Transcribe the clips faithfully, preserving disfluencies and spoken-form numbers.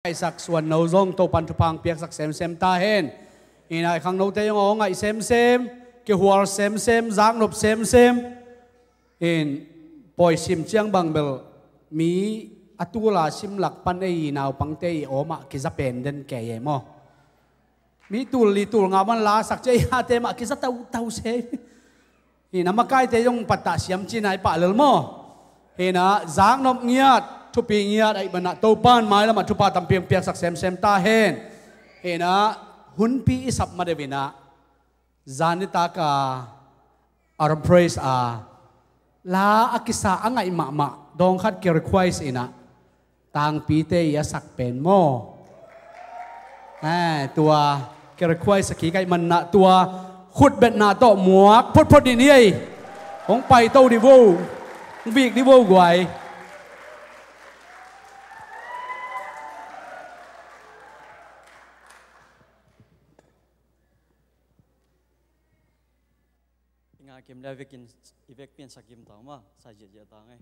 Ngaihsak suan no zong Topan thupha hong piaksak semsem ta hen. Hi-in ah i khangnote zong aw ngaih semsem, kihual semsem, zaknop semsem. Hi-in pawi sim ciang bang bel mi a tul a sim lak pan ei naupangte i awm ah kiza pen den kei e maw. Mi tul li tul nga man la sak cia i hate mah kiza tautau se. Hi-in ah makaite zong pattah siam cihna i pah lel maw. Hi-in ah zaknop ngiat, thupi ngiat ahih manin ah Topan mailam ah thupha tampi hong piaksak semsem ta hen. Hi-in ah hunpi i sap ma deuh in ah zan nitak a Aram Praise a la a kisa a ngaih mahmah dawng khat ki request in ah tangpite i a sak pen maw. Eh, tua ki request a kik ahih manin ah tua khutbetna tawh muak photphot dih ni ei. Hong paito dih vo. Hong vik dih vo guai. I ngah kim le a vekin, i vekpi in sa kim ta maw, sa ziahziah ta ngei.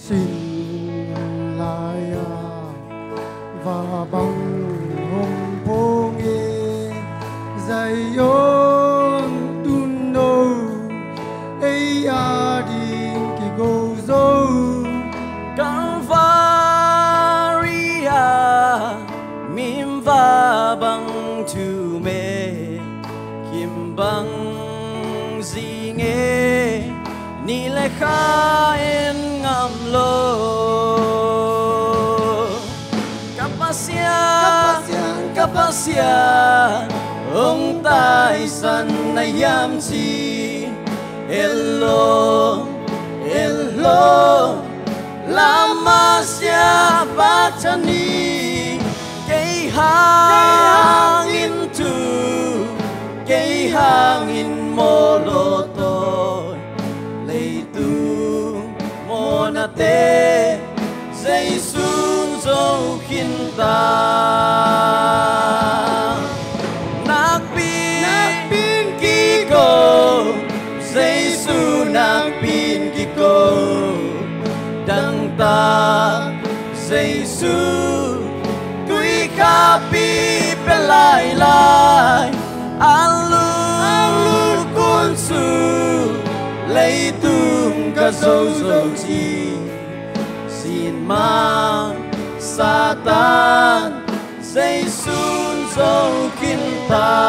Sin lai-a va bang hong phawng e, Zion tuuno ei ading kigo zo. Kalvari-ah mim va bang thum e, kim bang zing e, ni le kha en ngam lo. Ka Pasian, ka Pasian, hong taisan na hiam ci. Eloi, Eloi, lama sabakthani. Kei hangin thu, kei hangin mawh lawtawi, leitung mawhnate Jesu'n zo khin ta. Nakpi, nakpi in kiko, Jesu nakpi in kiko. Dangtak Jesu tuikhahpih pia lailai. A lungkuan sung leitung ka zozo ci. Sin mah Satan, Jesu'n zo khin ta.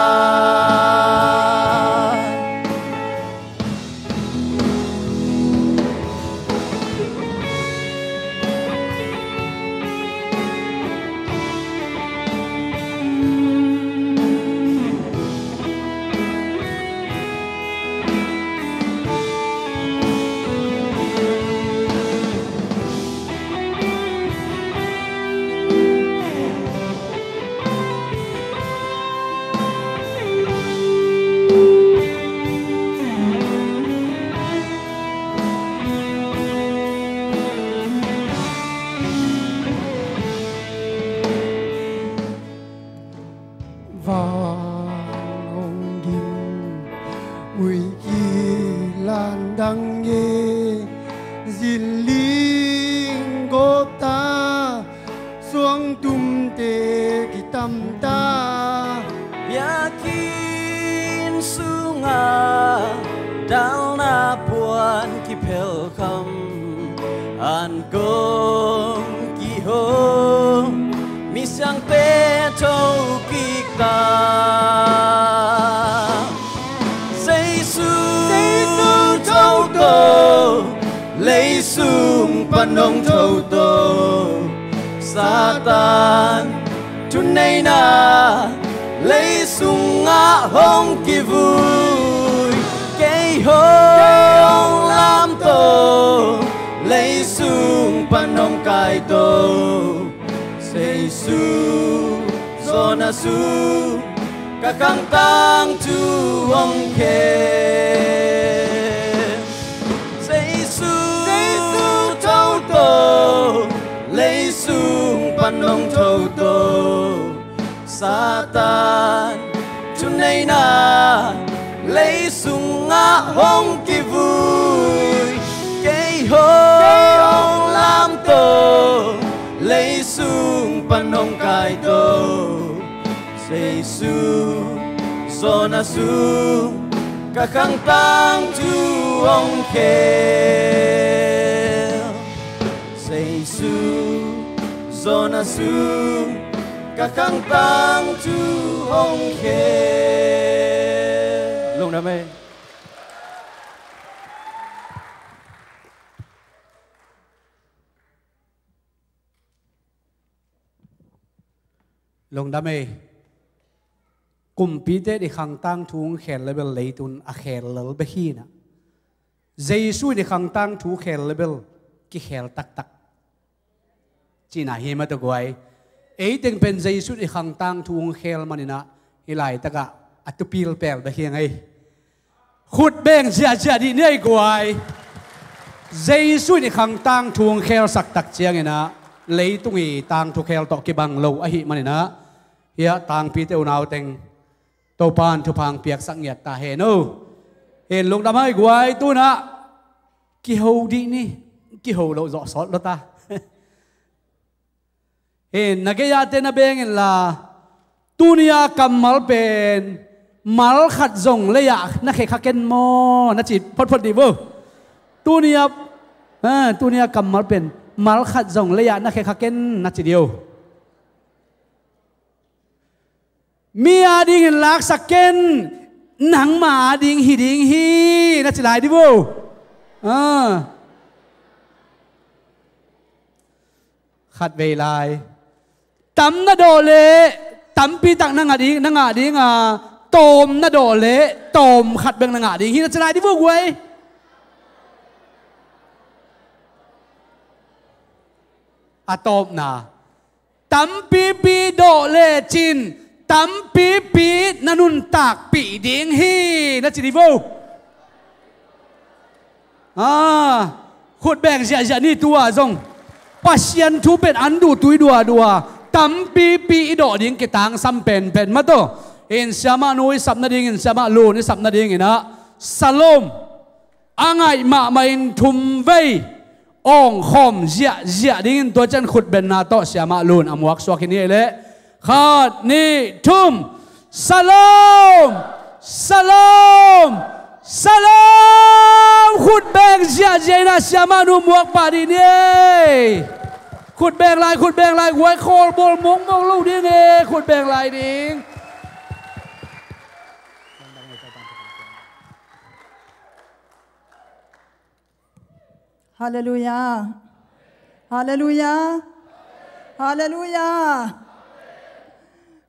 Ing gawp ta, suangtumte kitam ta. Biakinn sungah dalna puan kiphelkham, an kong kiho, misiangte tho kik ta. Jesu, Jesu tho to, leisung pan hong tho to. Satan thuneina leisungah hong kivui. Kei hong lam to, leisung pan hong kai to. Jesu zawn a sung ka khang tangthu hong khel. Jesu, Jesu tho to, leisung pan hong tho to. Satan thuneina leisungah hong kivui. Kei hong lam to, leisung pan hong kai to. Jesu zawn a sung ka khang tangthu hong khel. Jesu zawn a sung ka khang tangthu hong khel. Lungdam ei. Lungdam ei. Kumpite i khang tangthu hong khel le bel leitung a khel lel bek hi na. Jesu i khang tangthu khel le bel kikhel taktak cihna hi mah tawh guai. Ei teng pen Jesu i khang tangthu hong khel maninah hih laitakah a tupil pel bek hi ing ei. Khut beng ziahziah dih ni ei guai. Jesu in i khang tangthu hong khelsak tak cianginah leitung i tangthu khel tawh kibang lo ahih maninah hiah tangpite unau teng Topan thupha hong piaksak ngiat ta hen o. Hen lungdam ei guai, tunah kiho dih ni. Kiho loh zawh sawt lo ta. Hen, na gei-ate na beng inla, tuni-a kammal pen mal khat zong lei-ah na khe kha ken maw na ci photphot dih vo. Tuni-a, ah, tuni-a kammal pen mal khat zong lei-ah na khe kha ken na ci dih o. Mi adingin laksak ken, nangma ading hi ding hi na ci lai dih vo. Ah. Khatvei lai. Tam na dawh leh tampi tak na ngah ding, na ngah ding a, tawm na dawh leh tawm khat bek na ngah ding hi na ci lai dih vo guai. A tawpna, tampipi dawh lecin tampipi na nuntakpih ding hi na ci dih vo. Ah, khut beng ziahziah ni tu-a zong. Pasian thu pen an duhtui duadua, tampipi i dawh ding kitangsam penpen mah tawh. In siamah nu i sap nadingin, siamah lun i sap nadinginah Salom a ngaih mahmahin thumvei awngkhawm ziahziah dingin tua ciang khutbenna tawh siamah lun a muaksuak hi ni ei leh. Khat, nih, thum. Salom! Salom! Salom! Khutbeng ziahziah inah siamah nu muak pah dih ni ei. Khutbeng lai, khutbeng lai, guai khawl bawl mawkmawk lo ding e, khutbeng lai ding. Halleluiah. Halleluiah. Halleluiah.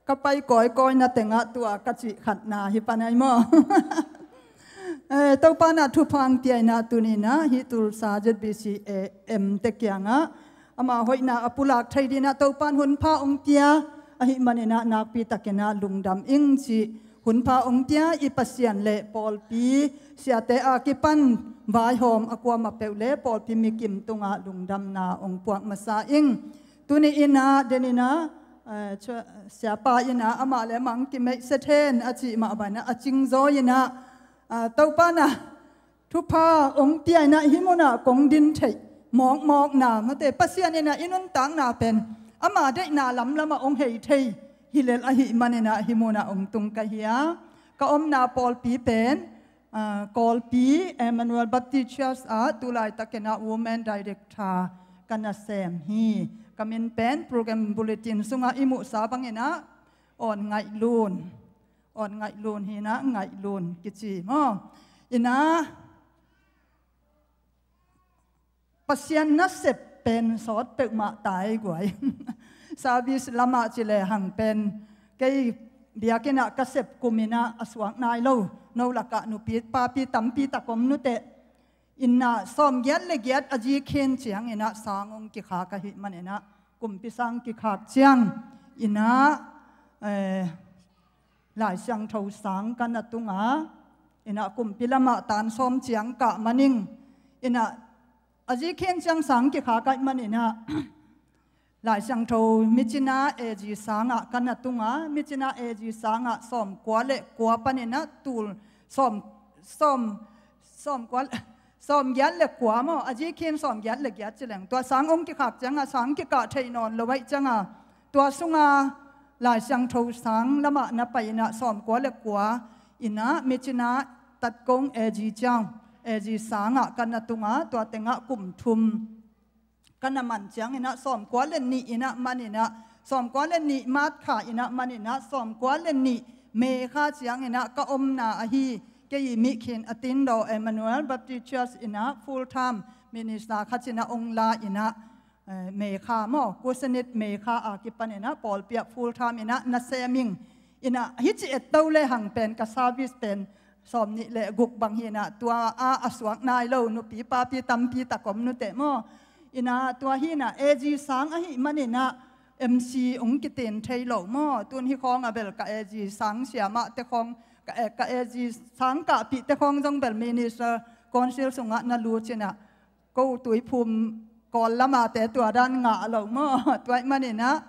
Ka pai kawikawi na tengah tua ka cih khatna hi pan ai maw? Eh, Topa na thupha hong pia inah tuninah hih Tulsa Z B C A M te kiangah ama hoihna a pulak thei dinah Topan hunpha hong pia ahih maninah nakpi takinah lungdam ing cih hunpha hong pia i Pasian le pawlpi siate a kipan vaihawm a kuamah peuh le pawlpi mikim tungah lungdamna hong puak masa ing. Tuni innah deninah, eh, siapa innah amah le amah hong kimeihset hen a cih mah banah a cingzaw innah, ah, Topa na thupha hong pia inah hih munah kong din theih mawkmawkna mate, Pasian in ah i nuntakna pen ama deihna lamlamah hong hei thei hi lel ahih manin ah hih munah hong tung ka hi a. Ka omna pawlpi pen, ah, Kawlpi Emmanuel Baptist Church ah tulaitakin ah Women Director ka na sem hi. Ka min pen program bulletin sungah i muhsa bangin ah Awn Ngaih Lun, Awn Ngaih Lun hi in ah, Ngaih Lun kici maw. In ah Pasian nasep pen sawt peuhmah ta ei guai. Service lamah ci lehang pen kei biakinn ah ka sep kum in ah a suak nai lo, no lakah nupi papi tampi tak om nuteh. In ah sawmgiat le giat a zi khin ciangin ah sang hong kikhak ahih manin ah kumpi sang kikhak ciang in ah, eh, Lai Siangtho sang ka na tung a, in ah kumpi lamah tan sawm ciang kah manin, in ah a zi khin ciang sang kikhak ahih manin ah Lai Siangtho Myitkyina A G sangah ka na tung a, Myitkyina A G sangah sawmkua le kua panin ah tul sawm, sawm, sawmkua, sawmgiat le kua maw, a zi khin sawmgiat le giat ci leng. Tua sang hong kikhak ciangah sang kikah thei nawn lo ahih ciangah tua sunga Lai Siangtho sang lamah na pai in ah sawmkua le kua in ah Myitkyina Tatgong A G ciang, A G sangah ka na tung a, tua tengah kum thum ka na man ciangin ah sawmkua le nih in ah man in ah, sawmkua le nih March kha in ah man in ah, sawmkua le nih May kha ciangin ah ka omna ahi, kei i mihkhin a tin daw Emmanuel Baptist Church in ah full time minister khat in ah hong la in ah, eh, May kha maw, Kusanit May kha a kipan in ah pawlpi ah full time in ah na sem ing. In ah hih ci et to lehang pen ka service pen sawmnih le guk bang hi in ah, tua a a suak nai lo nupi papi tampi tak om nuteh maw. In ah tua hi in ah A G sang ahih manin ah M C hong kitin thei lo maw. Tun hih khawng a bel ka A G sang siamahte khawng, ka, eh, ka A G sang kahpihte khawng zong bel minister council sungah na lut in ah, ko Tuiphum Kawl lamate tua dan ngah lo maw. Tua ahih manin ah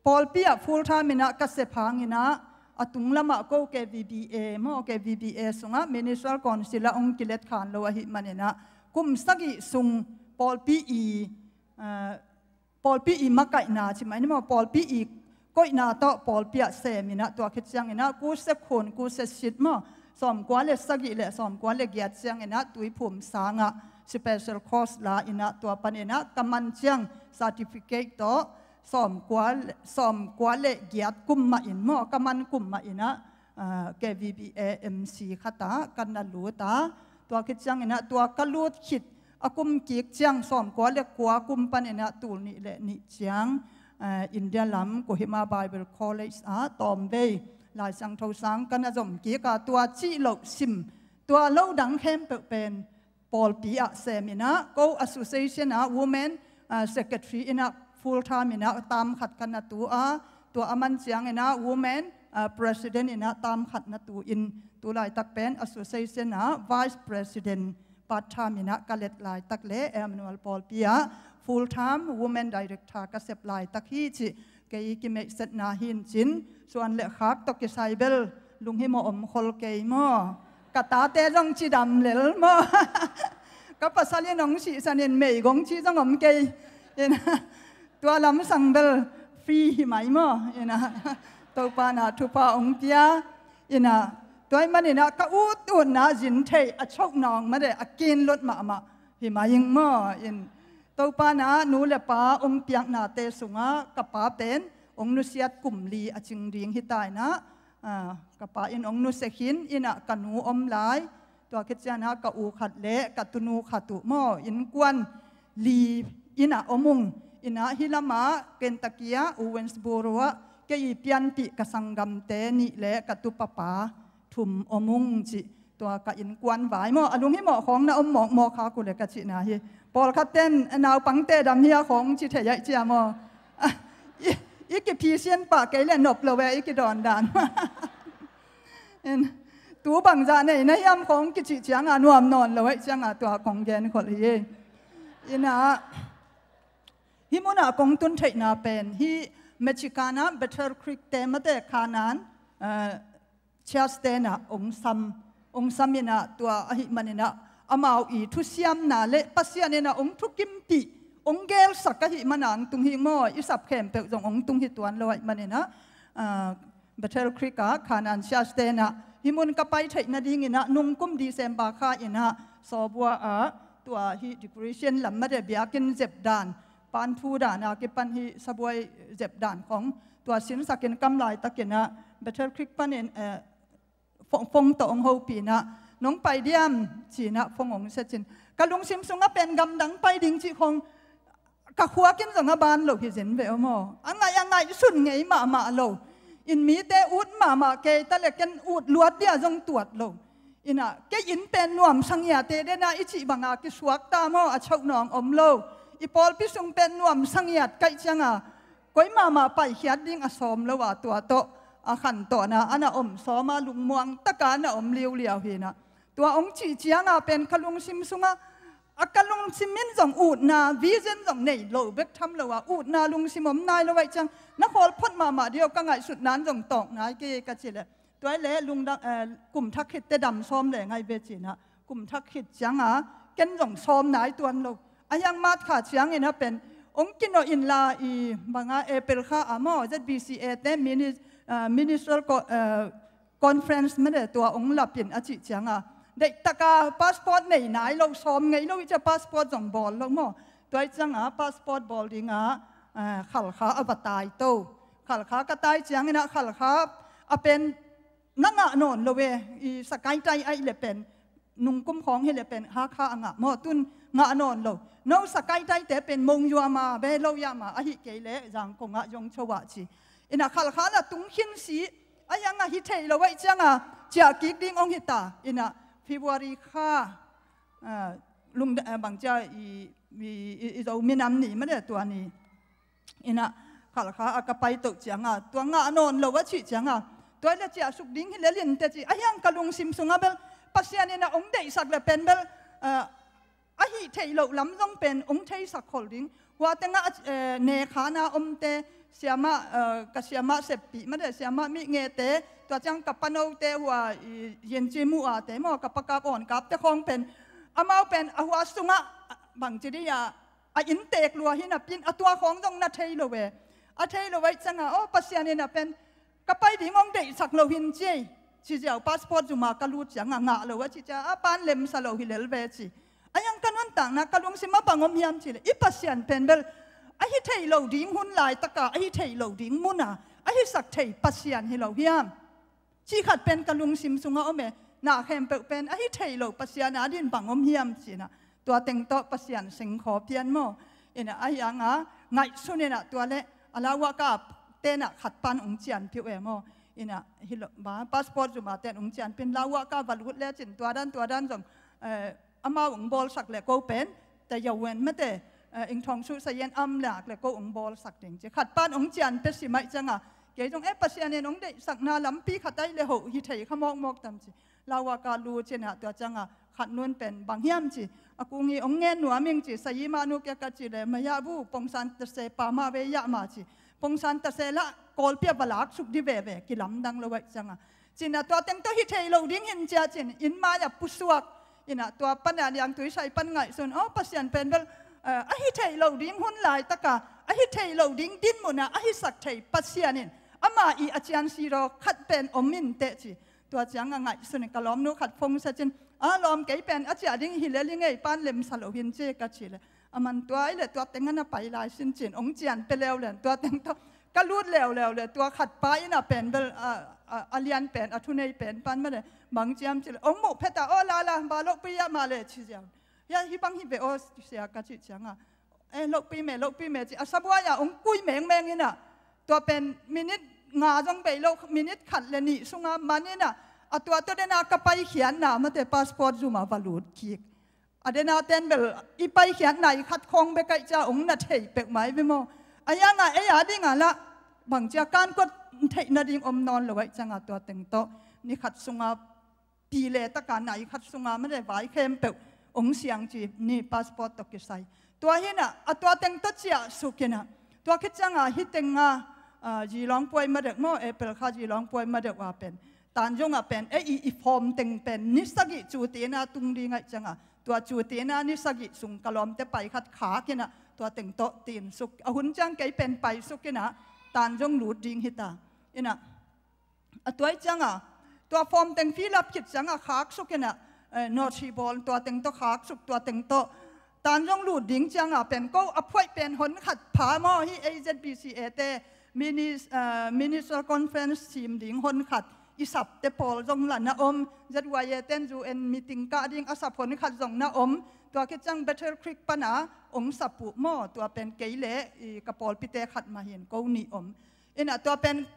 pawlpi ah full time in ah ka sep hangin ah a tung lamah ko K V B A maw, K V B A sungah ministerial council ah hong kilet khan lo ahih manin ah kum sagih sung pawlpi i, ah, pawlpi i makaihna ci mai ni maw, pawlpi i koihna tawh pawlpi ah sem in ah, tua khit ciangin ah Kusa Khun, Kusa Sit maw, sawmkua le sagih le sawmkua le giat ciangin ah Tuiphum sangah special course la in ah, tua panin ah ka man ciang certificate tawh sawmkua le, sawmkua le giat kum mah in maw, ka man kum mah in ah, ah, K V B A M C khat ah ka na lut a. Tua khit ciangin ah tua ka lut khit a kum kik ciang sawmkua le kua kum panin ah tul nih le nih ciang, ah, India lam Kohima Bible College ah tawmvei Lai Siangtho sang ka na zom kik a, tua cih loh sim, tua lo dang khempeuh pen pawlpi ah sem in ah, ko association ah women, ah, secretary in ah full time in ah tam khat ka na tu a, tua a man ciangin ah women, ah, president in ah tam khat na tu in, tu laitak pen association ah vice president part time in ah ka let laitak le Emmanuel pawlpi ah full time women director ka sep laitak hi cih kei kimeihsetna hi in cin, suan le khak tawh kisai bel lunghimawh om khol kei maw. Ka tate zong cidam lel maw. Ka pasal in hong sihsan in meigong ci zong om kei. In, tua lamsang bel free hi mai maw. In, Topa na thupha hong pia. In, tua ahih manin ah ka ut utna zin theih a chok nawng mah de, a kinlut mahmah hi mai ing maw. In, Topa na nu le pa hong piaknate sungah ka pa pen hong nusiat kum li a cing ding hi ta in ah, ah, ka pa in hong nusia khin in ah ka nu om lai. Tua khit ciang ah ka u khat le ka tunu khat uh maw, innkuan li in ah om ung. In ah hih lamah Kentucky ah, Owensboro ah kei i pianpih ka sanggamte nih le ka tupapa thum om ung cih. Tua ka innkuan vai maw, a lunghimawh khawng na om mawkmawk kha kule ka cihna hi. Pawlkhat ten naupangte dam hi a khawng ci thei aih cia maw. I, i kiphisian pah kei le nop lo e, i kidawn dan. In, tu bangzah nei na hiam khawng kicih ciangah nuam nawn lo aih ciangah tua kong gen kholh hi. In ah, hih munah kong tun theihna pen hih Michigan ah Battle Creek te mate Canaan, eh, Church te in ah hong sam, hong sam in ah tua ahih manin ah amau i thusiamna le Pasian in ah hong thukimpih, hong gelsak ahih man a hong tung hi maw, i sap khempeuh zong hong tung hi tuan lo ahih manin ah, ah, Bethel Creek ah Khan An Church te in ah hih mun ka pai theih nadingin ah nungkum December kha in ah Sawbua ah tua hih decoration lam mate biakinn zepdan, panthu dan a kipan hih sabuai zepdan khong tua sinsakin kam laitakin ah Bethel Creek panin, eh, phone, phone tawh hong hopih in ah, "Nong pai diam?" ci-in ah phone hong sia cin, ka lungsim sungah pen gamdang pai ding cih khong ka khuakin zong a ban lo hi zen ve aw maw. A ngaih a ngaihsun ngei mahmah lo. Inn mite ut mahmah kei ta le ken ut luat dia zong tuat lo. In ah kei inn pen nuamsa ngiat e, den a i cih banga kisuak ta maw, a chauh nawng om lo. I pawlpi sung pen nuamsa ngiat kaih cianga koi mahmah paikhiat ding a sawm lo a, tua tawh a khantawn a, a na om sawm a, lungmuang taka a na om liuliau hi in ah. Tua hong cih cianga pen ka lungsim sungah, a ka lungsim in zong utna, vision zong nei lo bek tham lo a, utna lungsim om nai lo ahih ciang, na khawl phot mahmah dih aw, ka ngaihsutna in zong tawk nai kei ka ci leh. Tua hi leh lungdam, eh, kum thak khit teh dam sawm leh ngai ve ci-in ah, kum thak khit cianga ken zong sawm nai tuan lo. A hiang March kha ciangin ah pen hong kinawh inla, i banga April kha ah maw, Z B C A te minis-, eh, ministerial co-, eh, conference mate tua hong lapin a cih cianga, deihtaka passport nei nai lo, sawm ngei lo i cia passport zong bawl lo maw. Tua i cianga passport bawl dinga, eh, Khalkha a va tai to. Khalkha ka tai ciangin ah Khalkha a pen na ngah nawn lo e, i Sakaitai ahih leh pen, nungkum khawng hi leh pen Hakha a ngah maw, tun ngah nawn lo. No Sakaitaite pen mong yuam a, be lo yam a, ahih kei leh Zangkong ah zong cho ah ci. In ah Khalkha la tung khin si, a hiang a hi thei lo ahih cianga ciah kik ding hong hi ta. In ah February kha, ah, lung, ah, bang cia i, i, i, i Zo minam ni mate tua ni. In ah Khalkha a ka pai toh cianga, tua ngah nawn lo a cih cianga, tua le ciah suk ding hi lel in teh ci. A hiang ka lungsim sungah bel Pasian in ah hong deihsak le pen bel, ah, a hih theih loh lam zong pen hong theisak khol ding. Hua tengah, eh, Nekhana omte, siamah, eh, ka siamah seppih mate, siamah Mihngehte, tua ciang ka panote hua i Yin Ci Muh a te maw, ka pakap Awn Kap te khawng pen, amau pen a hua sungah, bang ci dih a, a inntek lua hi napi in a tua khawng zong na thei lo e. A thei lo ahih cianga, aw, Pasian in ah pen ka pai ding hong deihsak lo hi in ci ei. Ci ziau passport zuma ka lut cianga ngah lo a cih cia, a pan lemsa lo hi lel ve ci. A hiang ka nuntakna ka lungsim ah bang om hiam cih leh, i Pasian pen bel a hi thei lo ding hun laitaka, a hi thei lo ding muna a hisak thei Pasian hi lo hiam? Cih khat pen ka lungsim sungah om e, na khempeuh pen a hi thei lo Pasian a din bang om hiam ci-in ah, tua teng tawh Pasian sengkhaw pian maw. In ah a hiang a ngaihsun in ah tua le a lauhuahka te in ah khat pan hong cianpih uh e maw. In ah hi lo ba, passport zuma ten hong cianpih in lauhuahka va lut lecin tua dan tua dan zong, eh, amau hong bawlsak le ko pen, ta yo wen mate, eh, Ing Thawng Suh Sayen am lak le ko hong bawlsak ding ci. Khat pan hong cian pia si mai cianga, kei zong, eh, Pasian in hong deihsakna lampi khat ai le ho hi thei kha mawkmawk tam ci. Lauhuahka lut ci-in ah tua cianga khat nun pen bang hiam ci. A kung hi hong ngen nuam ing ci, Sayima nu kia ka ci le, maya bu, pongsan tase pa ma ve ya ma ci. Pongsan tase lah Kawlpi ah va lak suk dih veve, kilamdang lo ahih cianga. Ci-in ah tua teng tawh hi thei lo ding hi in cia cin, inn mai ah pusuak. In ah tua pan a liangtui sai pan ngaihsun, aw, Pasian pen bel, eh, a hi thei lo ding hun laitaka, a hi thei lo ding din muna a hisak thei Pasian in, ama i a ciansi raw khat pen om in teh ci. Tua cianga ngaihsun in ka lawmnu khat phone sia cin, a lawm, kei pen a ciah ding hi lel ing ei, pan lemsa lo hi in ci ka ci le. A man tua ai le tua teng a na pai lai sin cin, hong cian pia leuleu in tua teng tawh ka lut leuleu le, tua khat pa in ah pen bel, a, a, a lian pen, a thunei pen pan mate, bang ciam ci le, hong muh phet a, aw, la la, ba lohpih ya ma le ci ziau. Ya, hi bang hi ve aw sia ka cih cianga, eh, lohpih me, lohpih me ci, a sabuai ah hong kui mengmeng in ah, tua pen minute nga zong bei lo, minute khat le nih sunga man in ah, a tua tawh den a ka paikhiatna mate passport zuma va lut kik. A den a ten bel i paikhiat nai khat khawng bek ahih cia hong na thei peuhmah hi ve maw. A hiang a ei a dinga lah bang cia kan kuat theih nading om nawn lo ahih cianga tua teng tawh ni khat sunga pi le taka nai khat sunga mate vai khempeuh hong siang ci ni, passport tawh kisai. Tua hi in ah a tua teng tawh ciah suk in ah, tua khit cianga hi tenga, ah, Zilawng puai ma deuh maw, April kha Zilawng puai ma deuh a pen, Tanzung ah pen, eh, i, i form teng pen ni sagih cu ti in ah tung ding ahih cianga Tua cu tina ni sagih sung ka lawmte pai khat khak inah tua teng tawh tin suk. A hun ciang kei pen pai suk inah Tanjong lut ding hita. Inah a tuai cianga tua form teng fill up khit cianga khak suk inah, eh, note hi bawl tua teng tawh khak suk tua teng tawh Tanjong lut ding cianga pen ko a phuaih pen hon khat pha maw hi A Z B C A te minis-, eh, ministerial conference sim ding hon khat i sapte pawl zong la na om, Z Y A ten U N meeting kah ding a sap hon khat zong na om, tua khit ciang Battle Creek pana ong sap uh maw, tua pen kei le i ka pawlpite khat mah hin ko nih om. Inah tua pen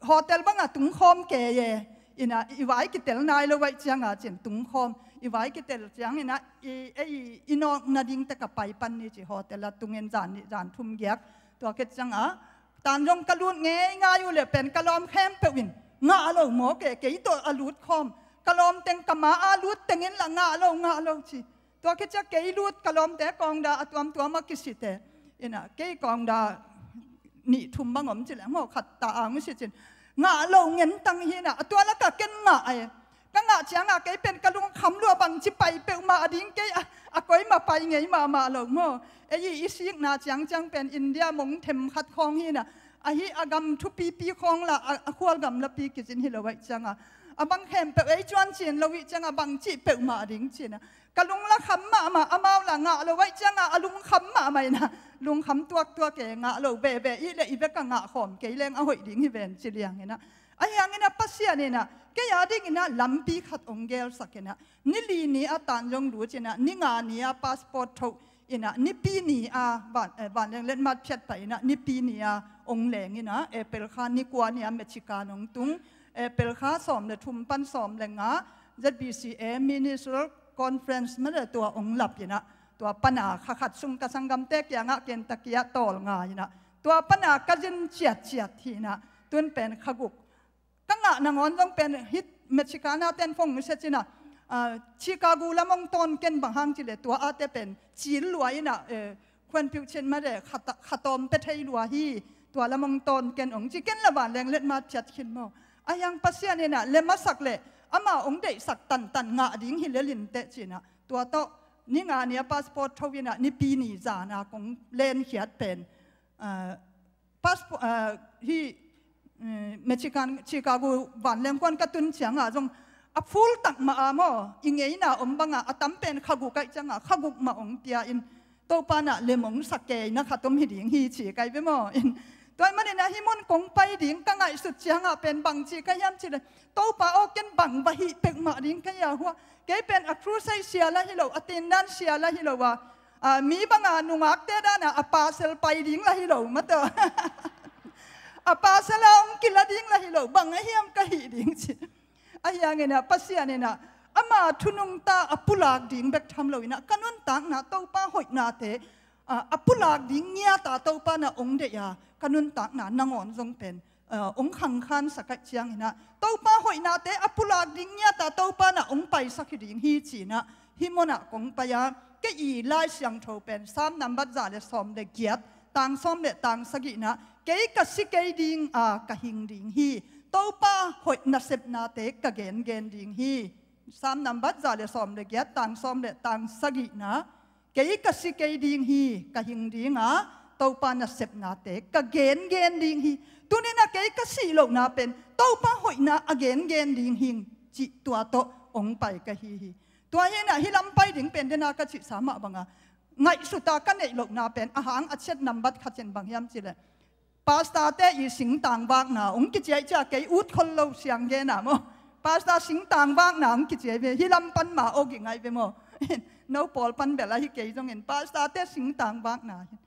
hotel banga tungkhawm kei e, inah i vai kitel nai lo vaih cianga cin tungkhawm, i vai kitel ciang inah i, ei, i nawk nading te ka pai pan ni ci hotel a tungin zan nih zan thum giak. Tua khit cianga Tanjong ka lut ngei ngai uh le pen ka lawm khempeuh in ngah lo maw ke, kei tawh a lut khawm. Ka lawm teng ka ma a lut tengin la ngah lo, ngah lo ci. Tua khit ciang kei lut ka lawmte kawngda a tuamtuam a kisite. Inah kei kawngda nih thum bang om ci le maw khat ta ang si cin. Ngah lo ngen tang hi inah a tua laka ken ngah ai. Ka ngah cianga kei pen ka lungkham lua bang ci pai peuhmah a ding kei a, a koima pai ngei mahmah lo maw. Ei i sikna ciangciang pen India mong them khat khawng hi inah. Ahi a gam thupipi khawng la a, a khual gam lapi kicin hi lo vaih cianga. A bang khempeuh ei cuan cin lo ih cianga bang cih peuhmah a ding cina. Ka lungla kham mahmah amau la ngah lo vaih cianga a lungkham mahmah inah. Lungkham tuaktuak e ngah lo veve ih le i veka ngah khawm kei leng a hoih ding hi ven ci liang inah. A hiang inah Pasian inah kei a ding inah lampi khat ong gelsak inah. Ni li ni a Tanjong lut inah ni nga ni a passport thoh inah nipi ni a van, eh, vanleng letmat phiat pah inah nipi ni a ong leng inah April kha ni kua ni a Mexican ong tung. April kha sawm le thum pan sawm le nga Z B C A ministerial conference mah le tua ong lap inah tua pana kha khat sung ka sanggamte kiangah Kentucky ah tawl nga inah tua pana ka zin ciatciat hi inah tun pen kha guk ka ngah nangawn zong pen hih Mexicana ten phone set inah, ah, Chicago lam ong tawn ken bang hang ci le tua ate pen cil lua inah, eh, khuanpiuh chin mah le khat, khatawm pe thei lua hi tua lam ong tawn ken ong ci ken la vanleng letmat phiat khin maw. A hiang Pasian inah le masak le ama ong deihsak tantan ngah ding hi le linteh cinah tua tawh ni nga ni a passport tho inah nipi ni zana kong lenkhiat pen, ah, passport, ah, hi, mm, Mexican Chicago vanleng kuan ka tun cianga zong a full tak mah a maw i ngeina om banga a tam pen kha guk aih cianga kha guk mah ong pia in Topa nah lemong sak keina khat om hi ding hi ci kai ve maw in. Tua ahih manin ah hih mun kong pai ding ka ngaihsut cianga pen bang ci ka hiam ci le Topa aw ken bang va hih pek mah ding ka hia hua. Kei pen a crusade sia la hi lo a tindan sia la hi lo a, a, mi banga nungakte dana a pasal pai ding la hi lo mataw. A pasal a ong kila ding la hi lo bang a hiam ka hih ding ci. A hiang inah Pasian inah ama thunungta a pulak ding bek tham lo inah ka nuntakna Topa hoihnate, a, a pulak ding ngiata Topa nah ong deih a ka nuntakna nangawn zong pen, a, ong khangkhan sak aih ciang inah Topa hoihnate a pulak ding ngiata Topa nah ong paisak hi ding hi cinah hih munah kong pai a kei i Lai Siangtho pen Sam nambat za le sawm le giat tang sawm le tang sagihna kei ka si kei ding a ka hing ding hi. Topa hoih nasepnate ka gengen ding hi. Sam nambat za le sawm le giat tang sawm le tang sagihna kei ka si kei ding hi ka hing ding a Topa nasepnate ka gengen ding hi. Tuninah kei ka sih lohna pen Topa hoihna a gengen ding hing cih tua tawh ong pai ka hi hi. Tua hinah hih lam pai ding pen dena ka cihsa mah banga ngaihsuta ka neih lohna pen a hang a ciat nambat khatin bang hiam cileh pastorte i singtang vakna ong kiciai cia kei ut khol lo siang gena maw. Pastor singtang vakna ong kiciai ve hi lam pan ma aw gi ngai ve maw. No pawl pan bel ahi kei zongin pastorte singtang vakna hi.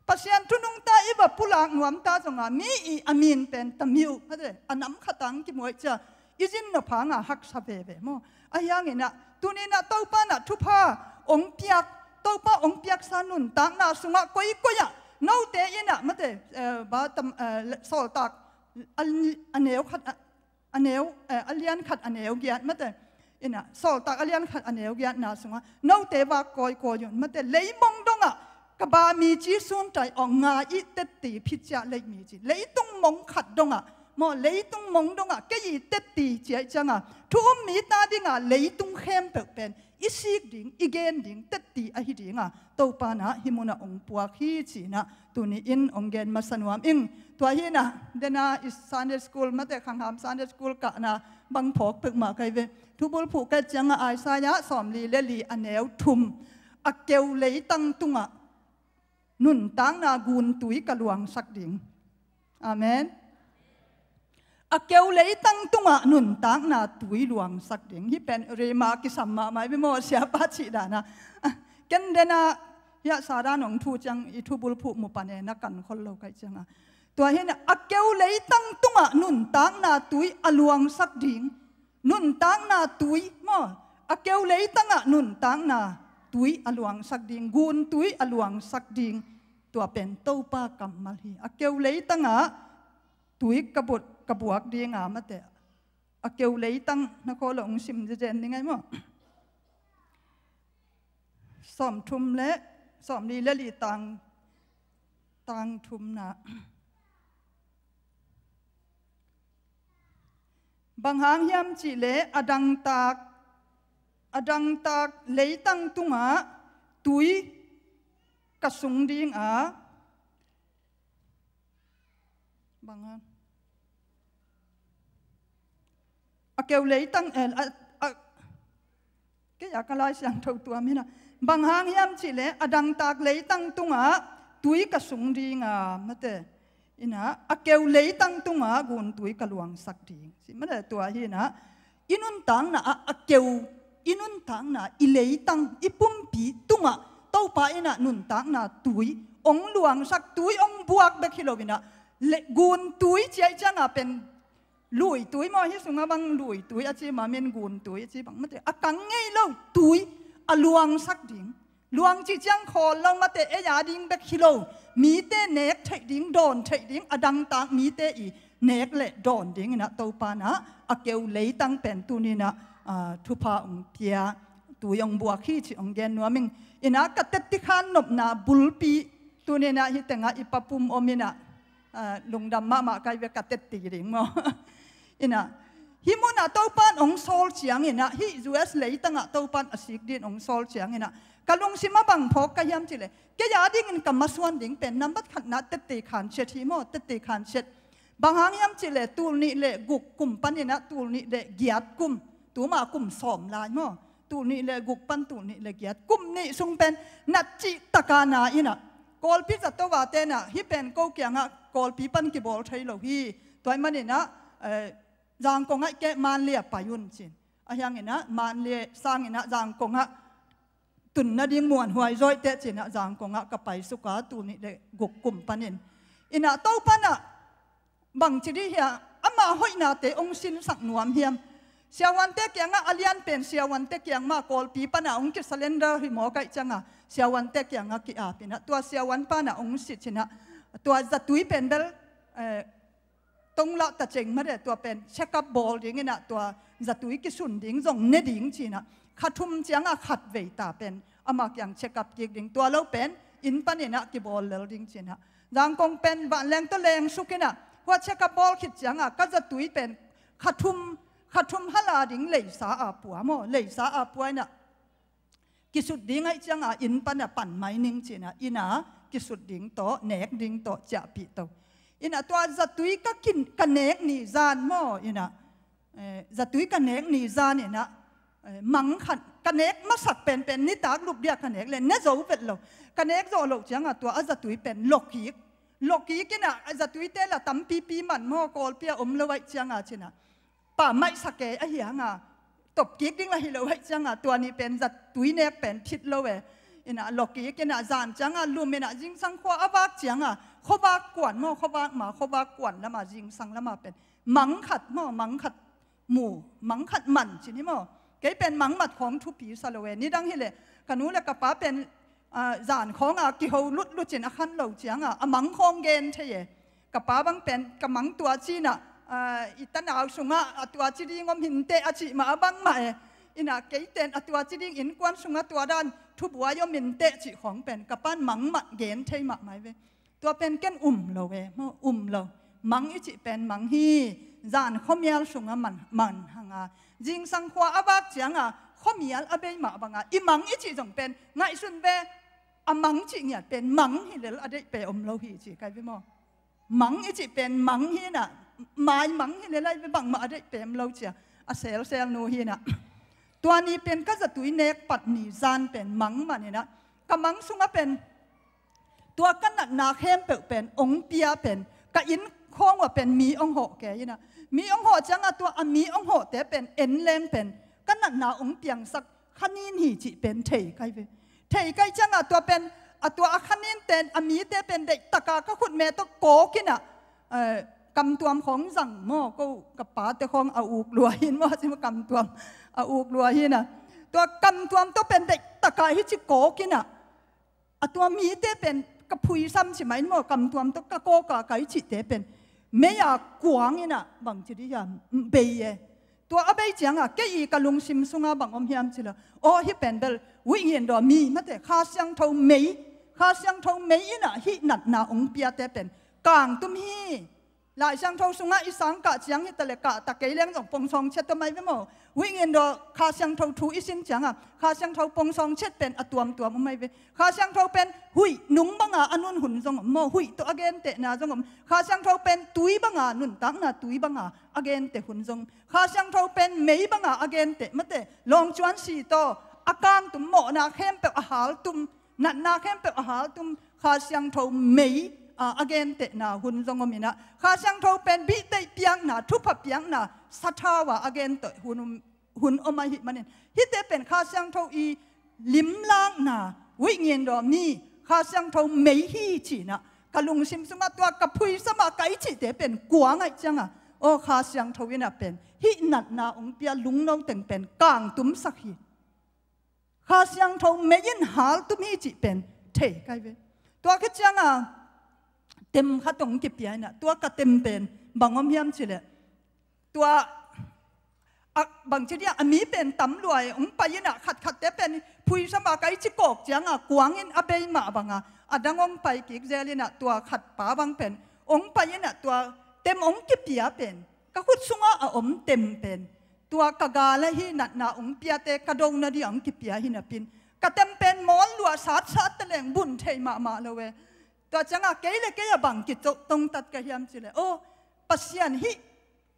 Pasian thunungta i va pulak nuamta zonga mi i a min pen tamiu a nam khatang kimuai cia i zin na phanga haksa veve maw. A hianginah tuninah Topa nah thupha ong piak Topa ong piaksa nuntakna sungah koikoiah note inah mate, eh, ba tam, eh, sawltak a, a neu khat a, a neu, eh, a lian khat a neu giat mate inah sawltak a lian khat a neu giatna sungah note vak kawikawi un mate leimong dongah ka ba mi ci suntai aw nga i tetti phit ciah leih mi ci leitung mong khat dongah maw leitung mong dongah kei i tetti ciah cianga thu um mi ta dinga leitung khempeuh pen i sik ding, i gen ding tetti ahi dinga Topa in ah hih munah hong puak hi ci-in ah tuni-in hong gen masa nuam ing. Tua hi in ah dena i Sunday school, mate khangham Sunday school kahna bang phawk peuhmah ka hi ve. Thubulphuh ka et ciangah Isaiah sawmli le li a neu thum, a keu leitang tungah nuntakna guntui ka luangsak ding. Amen. A keu leitang tungah nuntakna tui luangsak ding. Hih pen rhema kisam mahmah hi ve maw, siapa cih danah. Ah, ken dena hiah Sara nong thu ciang i thubulphuh mu pan e, na kan khol lo ka hih ciangah. Tua hi in ah a keu leitang tungah nuntakna tui a luangsak ding. Nuntakna tui maw, a keu leitangah nuntakna tui a luangsak ding, guntui a luangsak ding. Tua pen Topa kammal hi. A keu leitangah tui ka buak, ka buak dinga, mate. A keu leitang na khaw lo hong sim zezen ni ngai maw. Sawmthum le, sawmli le li tang, tang thumna. Bang hang hiam cihleh a dangtak, a dangtak leitang tungah tui ka sung dinga. Bang hang a keu leitang, eh, a, a, kei a ka Lai Siangtho tua min ah. Bang hang hiam cihleh a dangtak leitang tungah tui ka sung dinga, mate. In ah a keu leitang tungah guntui ka luangsak ding. Ci mate tua hi in ah i nuntakna ah a keu, i nuntakna, i leitang, i pumpi tungah Topa in ah nuntakna tui hong luangsak, tui hong buak bek hi lo in ah le, guntui ci ahih ciangah pen luitui maw, hih sungah bang luitui a ci mah, min guntui a ci bang mate. A kang ngei lo tui a luangsak ding. Luang cih ciang khawl lo mate, ei a ding bek hi lo. Mite nek theih ding, dawn theih ding, a dangtak mite i nek le dawn ding in ah Topa in ah a keu leitang pen tuni in ah, ah, thupha hong pia, tui hong buak hi cih hong gen nuam ing. In ah ka tetti khan nopna bulpi tuni in ah hih tengah i Pa Pum om in ah, ah, lungdam mahmah ka hi ve, ka tetti ding maw. In ah hih munah Topa in hong sawl ciangin ah, hih U S leitangah Topa in a sik dingin hong sawl ciangin ah ka lungsim ah bang phawk ka hiam cihleh, kei a dingin ka masuan ding pen nambat khatna tetti khan set hi maw, tetti khan set. Bang hang hiam cihleh tul nih le guk kum panin ah tul nih le giat kum, tuma kum sawm lai maw, tul nih le guk pan tul nih le giat, kum nih sung pen nat cih taka na in ah Kawlpi zato a te in ah hih pen ko kiangah Kawlpi pan kibawl thei lo hi. Tua ahih manin ah, eh, Zangkong ah i keh Manlai ah pai un ci-in. Ahih hangin ah Manlai sangin ah Zangkong ah tun nading muanhuai zaw ing teh ci-in ah Zangkong ah ka paisuk a, tul nih le guk kum panin. In ah Topa in ah bangci dih hiam, ama hoihnate hong sinsak nuam hiam. Siavuante kiangah a lian pen siavuante kiang mah, Kawlpi pan ah hong kisurrender hi maw ka hih ciangah siavuante kiangah ki-ap in ah, tua siavuan pa in ah hong sit in ah, tua zatui pen bel, eh, tonglah ta ceng mate, tua pen check up bawl ding in ah, tua zatui kisun ding zong ne ding ci-in ah, kha thum ciangah khat vei ta pen ama kiang check up kik ding, tua lo pen inn panin ah kibawl lel ding ci-in ah. Zangkong pen vanleng tawh leng suk in ah, hua check up bawl khit ciangah ka zatui pen kha thum, kha thum hala ding leisa a pua maw, leisa a pua in ah, kisut ding ahih ciangah inn pan ah pan mai ning ci-in ah, inn ah kisut ding tawh, nek ding tawh ciahpih to. In ah tua zatui ka kin, ka nek ni zan maw, in ah, eh, zatui ka nek ni zan in ah, eh, mang khat, ka nek masak penpen nitak lup dia ka nek le ne zo vet lo. Ka nek zawh loh ciangah tua a zatui pen lawkik, lawkik in ah, a zatuite la tampipi man maw, Kawlpi ah om lo ahih ciangah ci-in ah, pammaih sa kei ahih hangah, tawp kik ding lah hi lo ahih ciangah, tua nih pen zatui nek pen phit lo e. In ah lawkik in ah zan ciangah lum in ah zingsang khua a vak ciangah khuavak kuan maw, khuavak ma, khuavak kuan lamah, zingsang lamah pen mang khat maw, mang khat mu, mang khat man ci-in hi maw. Kei pen mang mat khawng thupi sa lo e. Nidang hileh ka nu le ka pa pen, ah, zan khawngah kiho lutlut in a khan lo ciangah a mang khawng gen thei e. Ka pa bang pen ka mang tua ci-in ah, ah, i tanau sungah a tua ci ding om hi inteh a cih mah a bang mah e. In ah kei ten a tua ci ding innkuan sungah tua dan thubuai om hi inteh cih khawng pen ka pa'n mang mah gen thei mahmah hi ve. Tua pen ken um lo e, maw, um lo. Mang i cih pen mang hi, zan khuamial sungah man, man hang a. Zingsang khua a vak ciangah khuamial a bei mah banga i mang i cih zong pen ngaihsun ve, a mang cih ngiat pen mang hi lel a deih pe om lo hi ci kai ve maw. Mang i cih pen mang hi inah, mai mang hi lel a i ve bangmah a deih pe om lo cia a selsel nu hi inah. Tua ni pen ka zatui nek pat ni zan pen mang man inah, ka mang sungah pen tua ka natna khempeuh pen ong pia pen ka inn khawng uah pen mi ong hawh kei inah, mi ong hawh ciangah tua a mi ong hawhte pen en leng pen ka natna ong piangsak khanin hi cih pen thei kai ve. Thei kai ciangah tua pen a tua a khanin ten a mite pen deih taka ka khutme tawh kawk inah, eh, kamtuam khawng zang maw, ko ka pate khawng a uk lua hin maw, a sim kamtuam a uk lua hinah, tua kamtuam tawh pen deih taka hi ci kawk inah, a tua mite pen ka phuisam ci mah in maw, kamtuam tawh ka kawka kai cihte pen mei-a kuang inah bangci dih hiam, bei e. Tua a bei ciangah kei i ka lungsim sungah bang om hiam cila, aw hih pen bel Huih Ngindo mi mate Kha Siangtho mei, Kha Siangtho mei inah hih natna ong piate pen kangtum hi. Lai Siangtho sungah i sang kah ciang hi ta le kah ta kei leng zong pong sawng chet om ai ve maw. Huih Ngindo Kha Siangtho thu i sin ciangah Kha Siangtho pong sawng chet pen a tuamtuam om ai ve. Kha Siangtho pen huih nung banga a nun hun zong om maw, huih tawh a gentehna zong om. Kha Siangtho pen tui banga nuntakna tui banga a gente hun zong om. Kha Siangtho pen mei banga a gente mate lawngcuan si tawh a kangtum, mawhna khempeuh a haltum, natna khempeuh a haltum Kha Siangtho mei a, a gentehna hun zong om inah, Kha Siangtho pen bihtaih piakna, thupha piakna sathau a a genteh hun om, hun om ahih manin, hihte pen Kha Siangtho i limlakna, Huih Ngindo mi Kha Siangtho mei hi cinah ka lungsim sungah tua ka phuisam a kai cihte pen kuang aih ciangah, aw Kha Siangtho inah pen hih natna ong pia lungno teng pen kangtumsak hi. Kha Siangtho mei in haltum hi cih pen thei kai ve. Tua khit ciangah tem khat ong kipia inah, tua ka tem pen bang om hiam cileh, tua a bangci dih a mi pen tam lua e, ong pai inah khatkhatte pen phuisam a kai ci kawk ciangah kuangin a bei mah banga a dang ong pai kik zel inah tua khatpa bang pen ong pai inah tua tem ong kipia pen ka khut sungah a om tem pen tua ka gal ahi, natna ong piate ka do nadih a ong kipia hi napin ka tem pen mawl luah satsat ta leng bun thei mahmah lo e. Tua ciangah kei le kei a bang kicok tongtat ka hiam cileh, aw Pasian hih